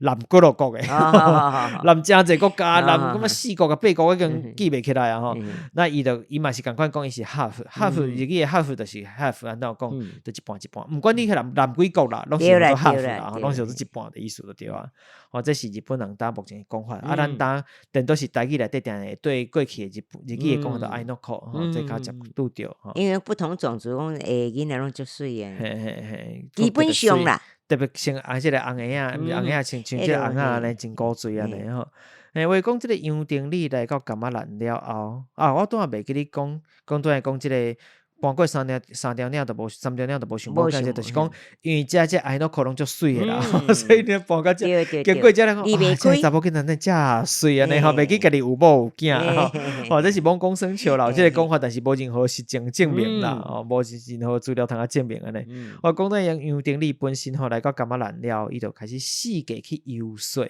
S1: 南幾落國的，南誠濟國家，南咁啊四國佮八國已經記袂起來啊吼。那伊就伊嘛是仝款講，伊是 half，half 日語的 half 就是 half，按怎講，就一半一半，毋管你去南南幾國啦，攏是叫做 half 啦，攏是叫做一半的意思就對啊。哦，這是日本人當目前的講法，啊，咱當顛倒是台語內底定會對過去的日日語的講法就愛諾克，吼，這較接拄著吼。
S2: 因為不同種族講欸囡仔攏足媠的，
S1: 嘿嘿嘿，
S2: 基本上啦，
S1: 特別像啊，這個紅鞋仔，毋是紅鞋仔，像像這個紅仔按呢真古錐按呢吼。欸，話講這個楊廷理來到噶瑪蘭了後，啊，我拄仔袂記你講，講拄仔講這個搬過三條三條嶺都無三條嶺都無想某囝，就是講因為遮這愛諾克攏足媠的啦，所以你搬到遮經過遮咧講，啊，這個查某囡仔遮媠按呢吼，袂記家己有某有囝吼，哦，這是罔講耍笑啦，這個講法，但是無任何實證證明啦，哦，無任何資料通啊證明按呢。我講到楊楊廷理本身吼來到噶瑪蘭了後，伊就開始四界去遊說。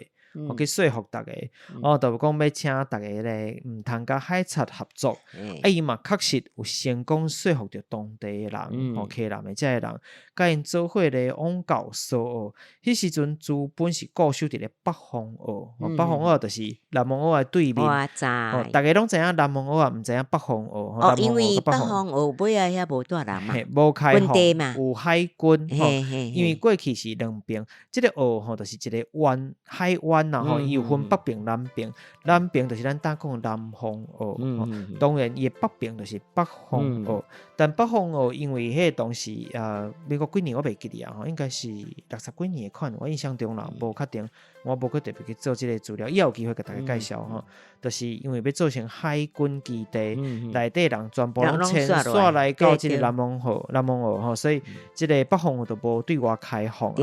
S1: 去說服逐家，哦，就講欲請逐家咧，毋通佮海賊合作。啊，伊嘛確實有成功說服著當地的人，吼，溪南的遮个人，佮𪜶做伙咧往到蘇澳。彼時陣資本是固守佇咧北方澳，北方澳就是南方澳的對面。
S2: 我知。
S1: 哦，逐家攏知影南方澳啊，毋知影北方澳。
S2: 哦，因為北方澳尾仔遐無住人嘛，
S1: 無開放，有海軍。吼，因為過去是兩邊，這個澳吼就是一個灣，海灣。然後伊有分北邊、南邊，南邊就是咱當講的南方澳，當然伊的北邊就是北方澳。但北方澳因為彼個當時啊，民國幾年我袂記得啊，吼，應該是六十幾年的款，我印象中啦，無確定，我無去特別去做這個資料，以後有機會共大家介紹吼。就是因為欲做成海軍基地，內底人全部攏遷徙來到這個南方澳，南方澳吼，所以這個北方澳就無對外開放。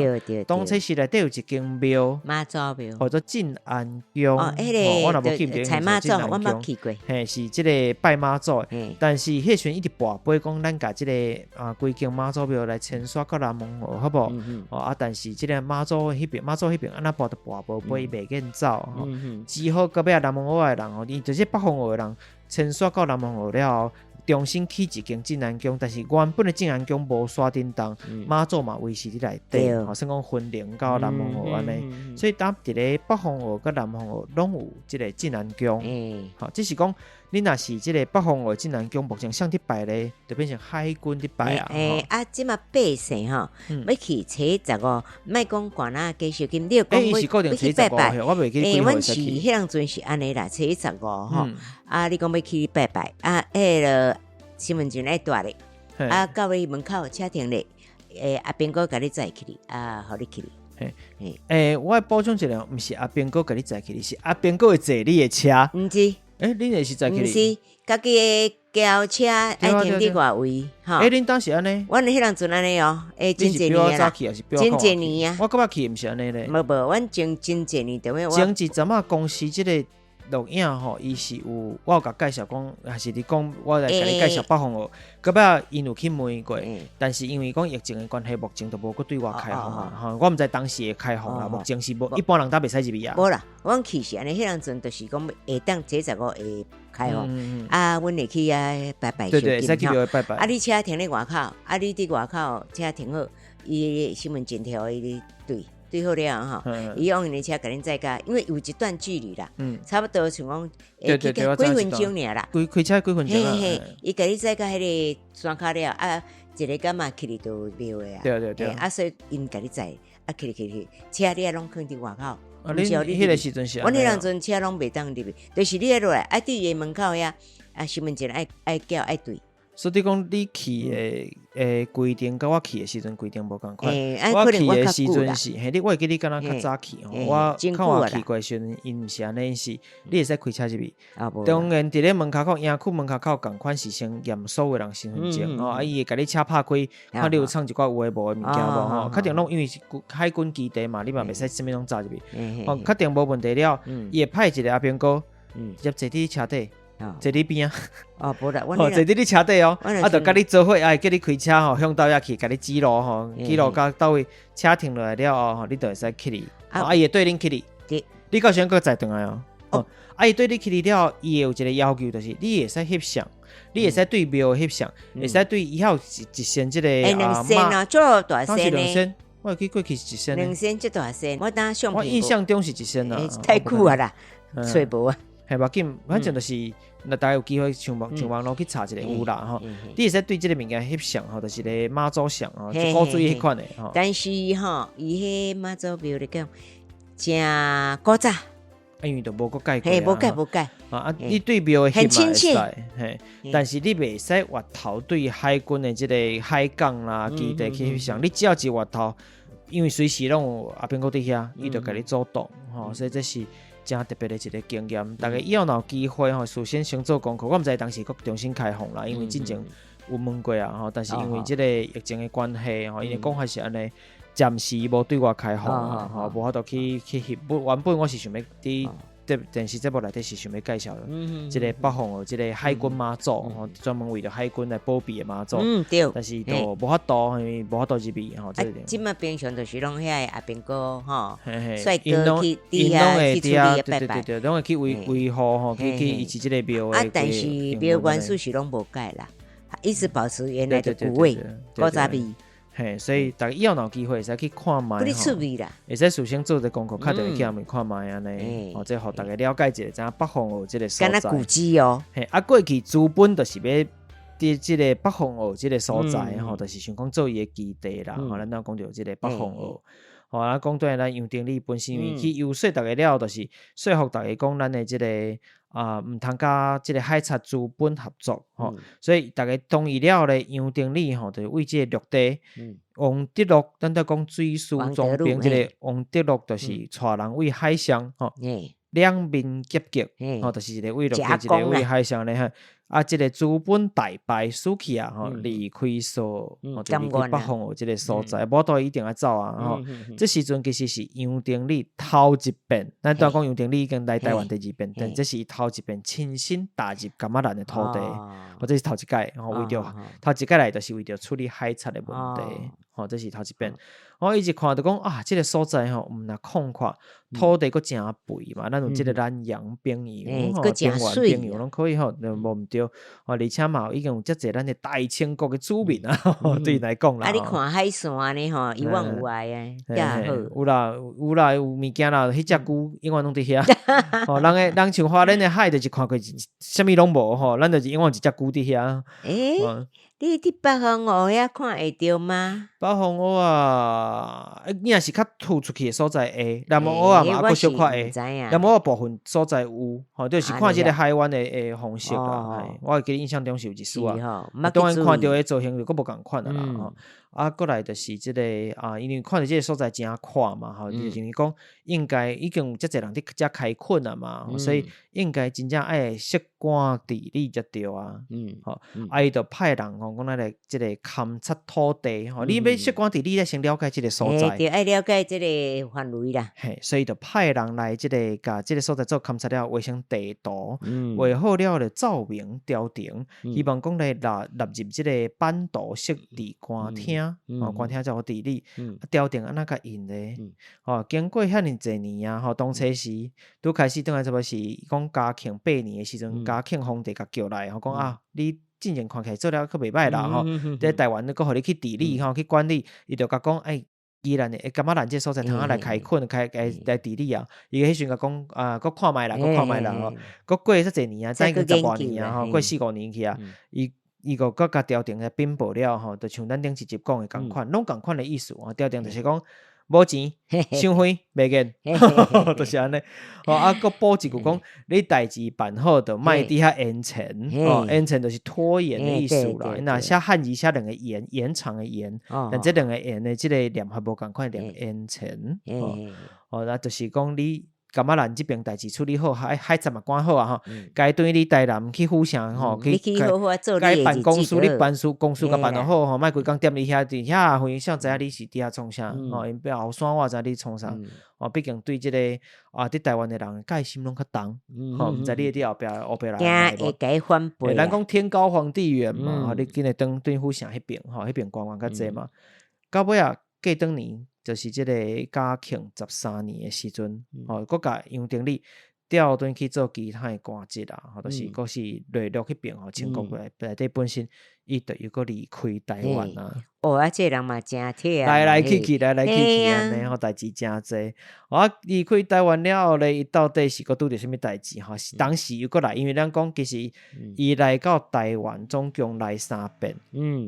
S1: 當初是內底有一間廟，
S2: 媽祖廟，
S1: 叫做鎮安宮。
S2: 哦，彼
S1: 個我若無記錯，
S2: 媽祖，我捌去過。
S1: 嘿，是這個拜媽祖的，但是彼時陣一直跋杯講，咱共這個啊規間媽祖廟來遷徙到南方澳，好無？哦啊，但是這個媽祖彼邊，媽祖彼邊按怎跋都跋無杯，袂願走，只好到尾仔南方澳的人吼，伊就是北方澳的人遷徙到南方澳了後，重新起一間鎮安宮，但是原本的鎮安宮無徙振動，媽祖嘛維持佇內底，吼，算講分靈到南方澳按呢，所以當佇咧北方澳佮南方澳攏有這個鎮安宮，吼，只是講你若是這個北方澳鎮安宮，目前啥佇拜咧，就變成海軍佇拜啊。
S2: 欸，啊，這馬百姓吼，欲去初十五，莫講寒若加燒金，你講欲去拜拜，欸，阮是彼當陣是按呢啦，初十五吼，啊，你講欲去拜拜，啊，彼个身份證愛帶咧，啊，到尾門口車停咧，欸，阿兵哥共你載去哩，啊，予你去哩。
S1: 嘿，欸，我補充一下，毋是阿兵哥共你載去哩，是阿兵哥會坐你的車。
S2: 毋是。
S1: 欸，恁的是載去
S2: 哩？毋是，家己的轎車愛停佇外圍，
S1: 吼。欸，恁當時按呢？
S2: 阮彼當陣按呢哦，欸，真濟年啦，真濟年啊。
S1: 我感覺去毋是按呢咧。
S2: 無無，阮前真濟年，等於我。
S1: 前一陣仔公司這個。錄影吼，伊是有，我有共介紹講，還是你講，我來共你介紹北方澳。到尾𪜶有去問過，但是因為講疫情的關係，目前都無閣對外開放啊。吼，我毋知當時會開放啦，目前是無，一般人都袂使入去啊。
S2: 無啦，阮去是按呢，彼當陣就是講會當初十五會開放，啊，阮會去遐拜拜。
S1: 對對，會使去廟拜拜。
S2: 啊，你車停咧外口，啊，你佇外口車停好，伊身份證摕予伊對。對好了吼，伊用𪜶的車共恁載到，因為有一段距離啦，差不多像講，幾分鐘爾啦，
S1: 開車幾分鐘
S2: 啊。嘿嘿，伊共你載到彼个山跤了，啊，一个柑仔去哩就廟的啊。
S1: 對對對。
S2: 啊，所以𪜶共你載，啊，去哩去哩，車你愛攏囥佇外口。
S1: 啊，恁彼个時陣是？
S2: 阮彼當陣車攏袂當入去，就是你愛落來，愛佇伊門口遐，啊，身份證愛愛繳愛對。
S1: 所以講，你去的的規定，佮我去的時陣規定無仝款。我去的時陣是，嘿，你我會記你敢若較早去吼。我較晚去過時陣，𪜶毋是按呢，𪜶是你會使開車入去。當然，佇咧門跤口，營區門跤口仝款是先驗所有人身份證吼，啊，伊會共你車拍開，看你有藏一寡有的無的物件無吼。確定攏因為是海軍基地嘛，你嘛袂使啥物攏紮入去。吼，確定無問題了，伊會派一个阿兵哥，直接坐佇車底。坐你邊仔，
S2: 哦，無啦，
S1: 坐佇你車底哦，啊，就佮你做伙，啊，叫你開車吼，向佗位去，共你指路吼，指路到佗位，車停落來了後吼，你就會使去哩，啊，伊會綴恁去哩，你到時陣閣載轉來哦，啊，伊綴你去哩了後，伊會有一個要求，就是你會使翕相，你會使對廟翕相，會使對伊還有一一身這個啊，
S2: 兩身啊，足大身呢。
S1: 我會記過去是一仙。
S2: 兩仙這大仙，我當相
S1: 我印象中是一仙啦。
S2: 太久啊啦，揣無啊。
S1: 嘿，無要緊，反正就是，若大家有機會上網路去查一下有啦吼。你會使對這个物件翕相吼，就是个媽祖像吼，就古錐彼款的吼。
S2: 但是吼，伊彼媽祖廟來講，誠古早。
S1: 因為都無閣改過。
S2: 嘿，無改無改。
S1: 啊，你對廟的翕嘛會使，嘿，但是你袂使越頭對海軍的這个海港啦基地去翕相，你只要一越頭，因為隨時攏有阿兵哥佇遐，伊就共你阻擋吼，所以這是誠特別的一个經驗。大家以後若有機會吼，事先先做功課。我毋知當時閣重新開放啦，因為之前有問過啊吼，但是因為這个疫情的關係吼，伊的講法是按呢，暫時無對外開放吼，無法度去翕。原本我是想欲佇電視節目內底是想欲介紹這个北風澳這个海軍媽祖吼，專門為著海軍來保庇的媽祖。
S2: 對。
S1: 但是都無法度，因為無法度入去吼。
S2: 啊，這馬平常就是攏遐个阿兵哥吼，帥哥去佇遐去處理拜拜，
S1: 對對對，攏會去維護吼，去維持這个廟的。
S2: 啊，但是廟元素是攏無改啦，一直保持原來的古味、古早味。
S1: 嘿，所以逐家以後若有機會會使去看覓吼，會使事先做一个功課，敲電話去遐面看覓按呢，吼，這予逐家了解一下，知影北風澳這个所在。
S2: 敢若古蹟哦。
S1: 嘿，啊，過去資本就是欲佇這个北風澳這个所在吼，就是想講做伊的基地啦。吼，咱拄講著這个北風澳。吼，啊，講轉來咱楊廷理本身因為去遊說逐家了後，就是說服逐家講咱的這个啊，毋通佮這个海賊資本合作吼，所以逐家同意了後咧，楊廷理吼就為這个陸地，王得祿，咱拄講水師總兵這个王得祿，就是帶人為海上吼，兩面夾擊，吼，就是一个為陸地，一个為海上咧哈。啊，這个資本大敗輸去啊，吼，離開所，吼，就離開北風澳這个所在，無都一定愛走啊，吼。這時陣其實是楊廷理頭一遍，咱拄講楊廷理已經來台灣第二遍，但這是伊頭一遍親身踏入噶瑪蘭的土地，吼，這是頭一擺，吼，為著頭一擺來就是為著處理海賊的問題，吼，這是頭一遍。我伊一看就講啊，這个所在吼，毋若空曠，土地閣誠肥嘛，咱有這个南洋平洋吼，中原平洋攏可以吼，無毋對。而且嘛已經有遮濟咱的大清國的子民啊，對𪜶來講啦。
S2: 啊，你看海線呢吼，一望無涯啊，遮好。
S1: 有啦有啦，有物件啦，彼隻龜永遠攏佇遐。吼，人的人像花蓮的海，就是看過啥物攏無吼，咱就是永遠一隻龜佇遐。
S2: 欸，你佇北風澳遐看會著嗎？
S1: 北風澳啊，你若是較突出去的所在會，南澳仔嘛閣小可會，南澳仔部分所在有，吼，就是看這个海灣的方式啦。我會記得印象中是有一絲啊，當然看著的造型就閣無仝款啊啦。吼，啊，閣來就是這个啊，因為看著這个所在誠闊嘛，吼，就是講應該已經有遮濟人佇遮開墾啊嘛，所以應該真正愛設官治理才對啊。吼，啊，伊就派人吼，講咱來這个勘察土地，吼，你欲設官治理，你先了解這个所在。
S2: 對，愛了解這个範圍啦。
S1: 嘿，所以就派人來這个，共這个所在做勘察了，畫成地圖，畫好了就奏明朝廷，希望講來納入這个版圖設置官廳，吼，官廳才好治理。朝廷按怎共應咧？吼，經過遐爾濟年啊，吼，當初時拄開始轉來差不多是講嘉慶八年的時陣，嘉慶皇帝共叫來，吼，講啊，你進前看起來做了閣袂䆀啦，吼，佇台灣閣予你去治理，吼，去管理，伊就共講，欸，宜蘭的噶瑪蘭這所在通好來開墾，開來來治理啊。伊彼時陣共講啊，閣看覓啦，閣看覓啦，吼，閣過遮濟年啊，已經十外年啊，吼，過四五年去啊，伊閣閣共朝廷來稟報了吼，就像咱頂一集講的仝款，攏仝款的意思啊。朝廷就是講無錢，傷遠，袂見，就是按呢。吼啊，閣補一句講，你代誌辦好，就莫佇遐延遲，吼，延遲就是拖延的意思啦。若寫漢字寫兩个延，延長的延，但這兩个延的這个念法無仝款，念延遲。哦，那就是講你噶瑪蘭這邊代誌處理好，海賊嘛管好啊吼，該轉你台南去府城吼，去該辦公司你辦事公司共辦好吼，莫規工踮佇遐佇遐遠，誰知影你是佇遐創啥吼？𪜶後山我知你創啥吼，畢竟對這个啊，佇台灣的人戒心攏較重，吼，毋知你會佇後壁烏白來。
S2: 驚會共伊反背。
S1: 咱講天高皇帝遠嘛，吼，你緊會轉轉府城彼邊吼，彼邊官員較濟嘛。到尾啊，過轉年。就是這个嘉慶13年的時陣，吼，閣共楊廷理調轉去做其他的官職啦，吼，就是閣是內陸彼邊吼，清國內內底本身伊就猶閣離開台灣啊。
S2: 哦，啊，這個人嘛誠忝。
S1: 來來去去，來來去去，按呢吼，代誌誠濟。啊，離開台灣了後咧，伊到底是閣拄著啥物代誌吼？當時猶閣來，因為咱講其實伊來到台灣總共來三遍。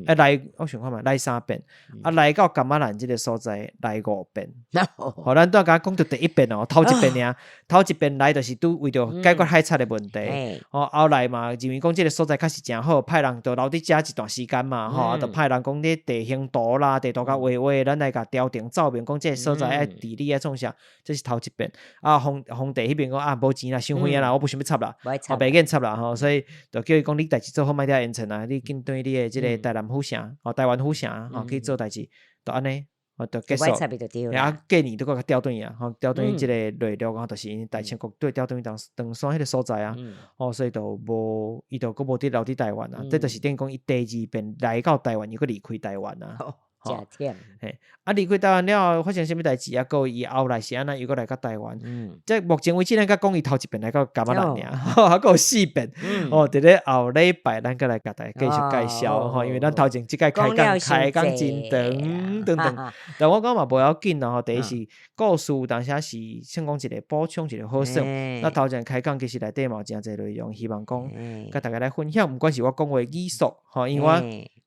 S1: 啊來，我想看覓，來三遍。啊，來到噶瑪蘭這个所在來五遍。吼，咱拄仔共講著第一遍哦，頭一遍爾，頭一遍來就是拄為著解決海賊的問題。吼，後來嘛認為講這个所在確實誠好，派人就留佇遮一段時間嘛，吼，啊，就派人講咧地形圖啦，地圖共畫畫，咱來共朝廷奏明講這个所在愛治理愛創啥，這是頭一遍。啊，皇皇帝彼邊講啊，無錢啦，傷遠啊啦，我無想欲插啦，哦，袂瘾插啦吼，所以就叫伊講你代誌做好，莫遐應承啊，你緊轉去你的這个台南府城，吼，台灣府城，吼，去做代誌，就按呢，吼，就結束。啊，過年都閣共調轉去啊，吼，調轉去這个內陸啊，就是𪜶大清國對調轉去長山彼个所在啊，吼，所以就無，伊就閣無佇留佇台灣啊，這就是等於講伊第二遍來到台灣，又閣離開台灣啊。
S2: 誠忝。
S1: 嘿，啊，離開台灣了後發生啥物代誌啊？閣伊後來是按怎又閣來到台灣？這目前為止，咱才講伊頭一遍來到噶瑪蘭爾，還閣有四遍。哦，佇咧後禮拜，咱閣來共大家繼續介紹吼，因為咱頭前這擺開講開講真長長長，但我感覺嘛無要緊啦吼。第一是故事有當時是算講一個補充，一個好耍。那頭前開講其實內底嘛有誠濟內容，希望講共大家來分享。毋管是我講話語速吼，因為我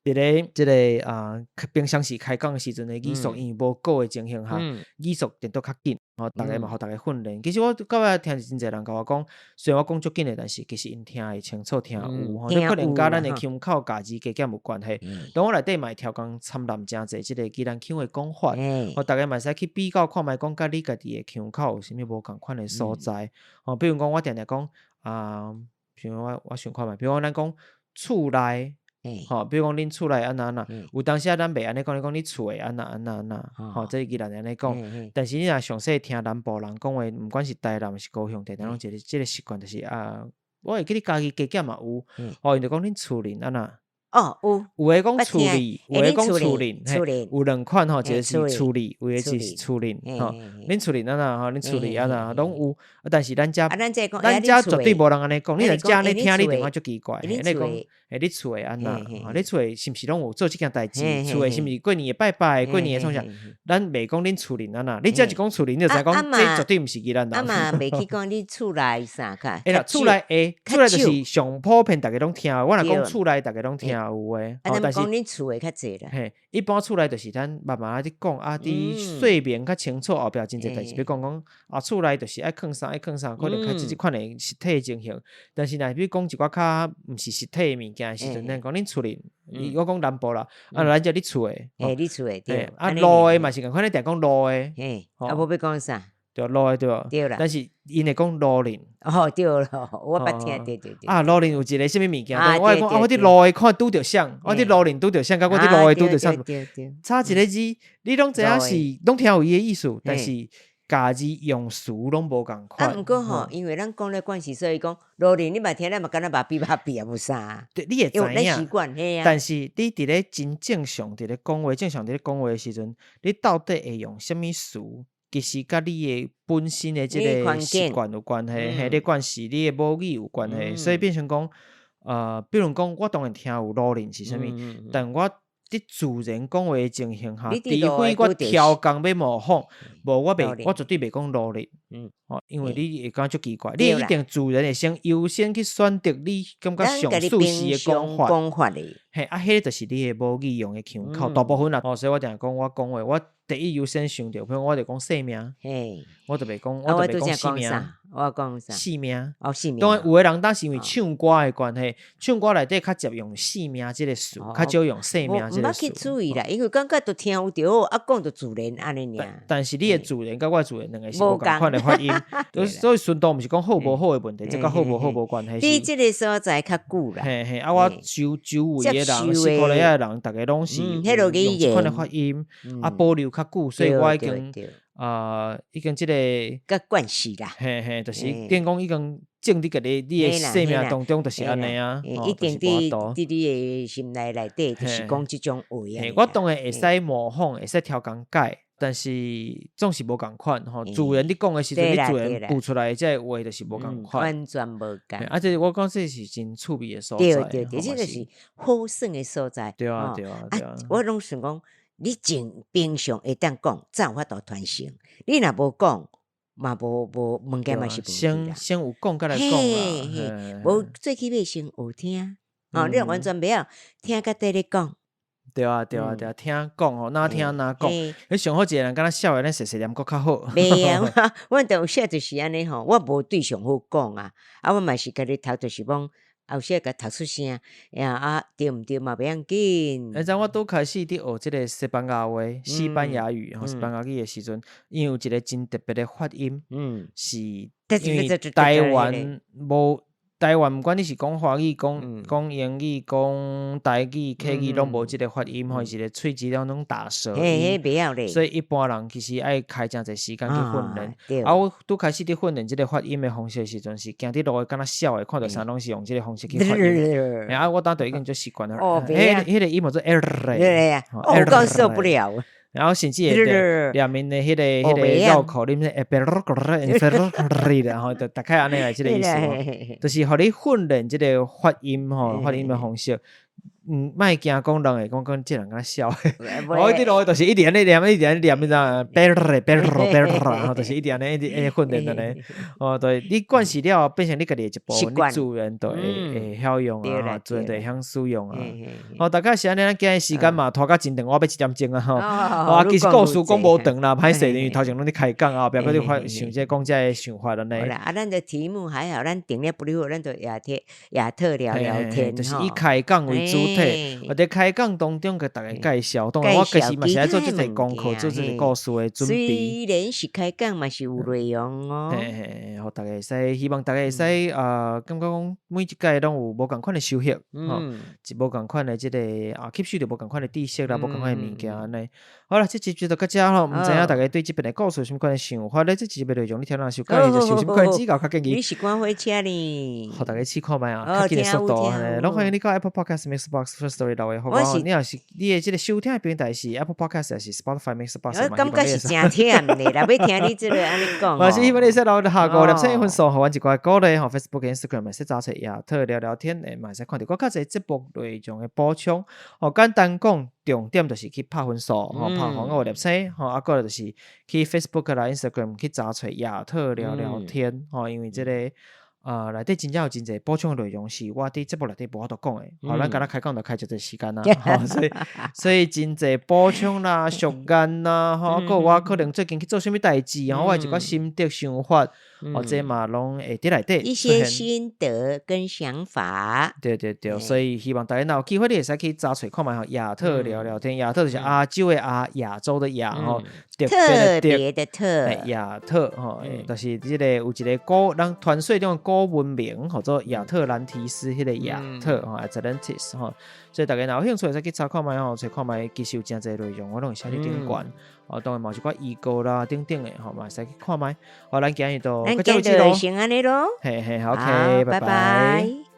S1: 佇咧這个啊平常時開講的時陣的語速，因為無稿的情形下，語速顛倒較緊，吼，逐个嘛，予逐家訓練。其實我到尾聽真濟人共我講，雖然我講足緊的，但是其實𪜶聽會清楚，聽有吼。這可能佮咱的腔口咬字加減有關係。當我內底嘛會調工參納誠濟這个宜蘭腔的講法，予逐家嘛會使去比較看覓，講佮你家己的腔口有啥物無仝款的所在。吼，比如講我定定講啊，像我我想看覓，比如講咱講厝內。吼，比如講恁厝內按怎按怎，有當時啊，咱袂按呢講，你講你厝的按怎按怎按怎，吼，這宜蘭按呢講。但是你若詳細聽南部人講話，毋管是台南抑是高雄，定定攏一個這个習慣，就是啊，我會記得家己加減嘛有，吼，𪜶就講恁厝裡按怎。
S2: 哦，有。
S1: 有的講厝裡，有的講厝裡，有兩款吼，一个是厝裡，有的是厝裡，吼。恁厝裡按怎吼？恁厝裡按怎攏有，但是咱遮咱遮絕對無人按呢講，你若遮按呢聽，你就感覺足奇怪。你講，欸，你厝的按怎？你厝的是毋是攏有做這件代誌？厝的是毋是過年會拜拜？過年會創啥？咱袂講恁厝裡按怎？你遮一講厝裡，你就知影講這絕對毋是宜蘭人。
S2: 啊嘛，袂去講你厝內啥較？
S1: 會啦，厝內會，厝內就是上普遍，逐家攏聽。我若講厝內，逐家攏聽有的。
S2: 啊，但是講恁厝的較濟啦。
S1: 嘿，一般厝內就是咱慢慢仔佇講啊，佇說明較清楚後壁真濟代誌，欲講講啊，厝內就是愛囥啥愛囥啥，可能較這款的實體情形。但是若欲講一寡較毋是實體的物件的時陣，咱講恁厝裡，我講南部啦，啊，咱遮你厝的，
S2: 嘿，你厝的對。
S1: 啊，路的嘛是仝款，你定講路的。
S2: 嘿，啊，無欲講啥？
S1: 對，路的對無？
S2: 對啦。
S1: 但是𪜶會講路輪。
S2: 哦，對咯，我捌聽，對對對。
S1: 啊，路輪有一个啥物物件？我會講啊，我佇路的看拄著啥？我佇路輪拄著啥？佮我佇路的拄著啥？差一个字，你攏知影是，攏聽有伊的意思，但是咬字用詞攏無仝款。
S2: 啊，毋過吼，因為咱講咧慣勢，所以講路輪你嘛聽咧嘛，敢若肉比肉比也無啥。
S1: 對，你會知影。
S2: 習慣，嘿啊。
S1: 但是你佇咧真正常佇咧講話，正常佇咧講話的時陣，你到底會用啥物詞？其實佮你的本身的這个習慣有關係，嘿，你慣勢，你的母語有關係，所以變成講，比如講，我當然聽有路輪是啥物，但我佇自然講話的情形下，除非我超工欲模仿，無我袂，我絕對袂講路輪，吼，因為你會感覺足奇怪，你一定自然會先優先去選擇你感覺上舒適的講法，嘿，啊，彼个就是你的母語用的腔口，大部分啦，哦，所以我定定講我講話，我第一優先想著，比如我就講姓名，我就袂講，我就袂講姓名，
S2: 我講啥？
S1: 姓名，
S2: 哦，姓名。
S1: 當然有的人當是因為唱歌的關係，唱歌內底較捷用姓名這个詞，較少用姓名這个詞。
S2: 毋捌去注意啦，因為感覺都聽有著好，啊講就自然按呢爾。
S1: 但是你的自然佮我的自然兩个是無仝款的發音，所以順道毋是講好無好的問題，這佮好無好無關係。
S2: 佇這个所在較久啦。
S1: 嘿嘿，啊我周周圍的人，四箍里仔的人，逐家攏是用這款的發音，啊保留較久，所以我已經啊，已經這个
S2: 較慣勢啦。
S1: 嘿嘿，就是等於講已經種佇個你的生命當中，就是按呢啊，
S2: 一定佇佇你的心內內底，就是講這種話啊。
S1: 我當然會使模仿，會使調工改。但是總是無仝款吼，自然你講的時陣，你自然吐出來的這個話就是無仝款，
S2: 完全無仝。
S1: 啊，這我講這是真趣味的所在，
S2: 對對對，這個是好耍的所在。
S1: 對啊對啊對啊。
S2: 我攏想講，你正平常會當講，才有法度傳承。你若無講，嘛無無物件嘛是無。
S1: 先先有講，才來講啦。
S2: 無最起碼先學聽，哦，你若完全袂曉聽，佮綴咧講。
S1: 對啊對啊對啊，聽講吼，哪聽哪講。你上好一個人敢若痟的，咱細細念閣較好。
S2: 袂啊，我有時就是按呢吼，我無對象好講啊，啊，我嘛是家己讀，就是講有時共讀出聲，呀啊對毋對嘛袂要緊。
S1: 你知我拄開始佇學這個西班牙話、西班牙語吼，西班牙語的時陣，𪜶有一個真特別的發音，是因為台灣無。台灣毋管你是講華語、講講英語、講台語、客語，攏無這個發音吼，是個喙齒攏攏打舌音，所以一般人其實愛開誠濟時間去訓練。啊，我拄開始佇訓練這個發音的方式的時陣，是行佇路的敢若痟的，看著啥攏是用這個方式去發音。啊，我當就已經足習慣了。彼個音叫做 R，
S2: 我夠受不了。
S1: 然後甚至會念𪜶的彼個繞口令，然後就大概按呢來這個意思吼，就是予你訓練這個發音吼，發音的方式。嗯，莫驚講人會講講這人敢若痟的，我佇路就是一直按呢念，一直按呢念，你知影？然後就是一直按呢，一直按呢訓練按呢。哦，對，你慣勢了後，變成你家己的一部分，你自然就會會曉用啊，自然就會曉使用啊。哦，大概是按呢，咱今日時間嘛拖甲真長，我欲一點鐘啊吼。啊，其實故事講無長啦，歹勢，因為頭前攏佇開講啊，後壁閣佇發想這講這個想法按呢。
S2: 好啦，啊，咱的題目還好，咱定了不了，咱就亞特亞特聊聊天，
S1: 就是以開講為主體，或者開講當中共大家介紹。當然，我其實嘛是愛做這個功課，做這個故事的準備。
S2: 雖然是開講，嘛是有內容哦。
S1: 嘿嘿，予大家會使，希望大家會使啊，感覺講每一屆攏有無仝款的收穫，吼，一無仝款的這個啊，吸收著無仝款的知識啦，無仝款的物件按呢。好啦，這集就到這吼，毋知影大家對這遍的故事有啥物款的想法咧？這集的內容你聽了是有佮意，就有啥物款的指教較建議？
S2: 你是趕火車呢？
S1: 予大家試看覓啊，較緊的速度，攏歡迎你到 Apple Podcast、MixerBox、Firstory 留言予我。你若是你的這個收聽的平台是 Apple Podcast 還是 Spotify、MixerBox？
S2: 我感覺是誠忝的啦，欲聽你這個按呢講。
S1: 嘛是希望你會使留下五粒星分數，予阮一寡鼓勵吼。Facebook、Instagram 會使查揣亞特聊聊天，會嘛會使看著閣較濟節目內容的補充。哦，簡單講，重點就是去拍分數，吼，拍予五粒星，吼，啊，過來就是去 Facebook 啦、Instagram 去查揣亞特聊聊天，吼，因為這個啊，內底真正有真濟補充的內容是我佇節目內底無法度講的，吼，咱敢若開講就開足濟時間啦，吼，所以真濟補充啦、俗諺啦，吼，閣有我可能最近去做啥物代誌，吼，我的一寡心得想法，哦，這嘛攏會佇內底
S2: 一些心得跟想法。
S1: 對對對，所以希望大家若有機會，你會使去查揣看覓吼，亞特聊聊天，亞特就是亞洲的亞，亞洲的亞吼，
S2: 特別的特，
S1: 亞特吼，就是這個有一個古咱傳說中的古文明，號做亞特蘭提斯，彼個亞特吼，Atlantis 吼，所以大家若有興趣，會使去查看覓吼，揣看覓其實有誠濟內容，我攏會寫佇頂懸。哦，當然嘛有一寡預告啦，等等的吼，嘛會使去看覓。好，咱今日就
S2: 咱今日就先按呢囉。
S1: 嘿嘿，OK，拜拜。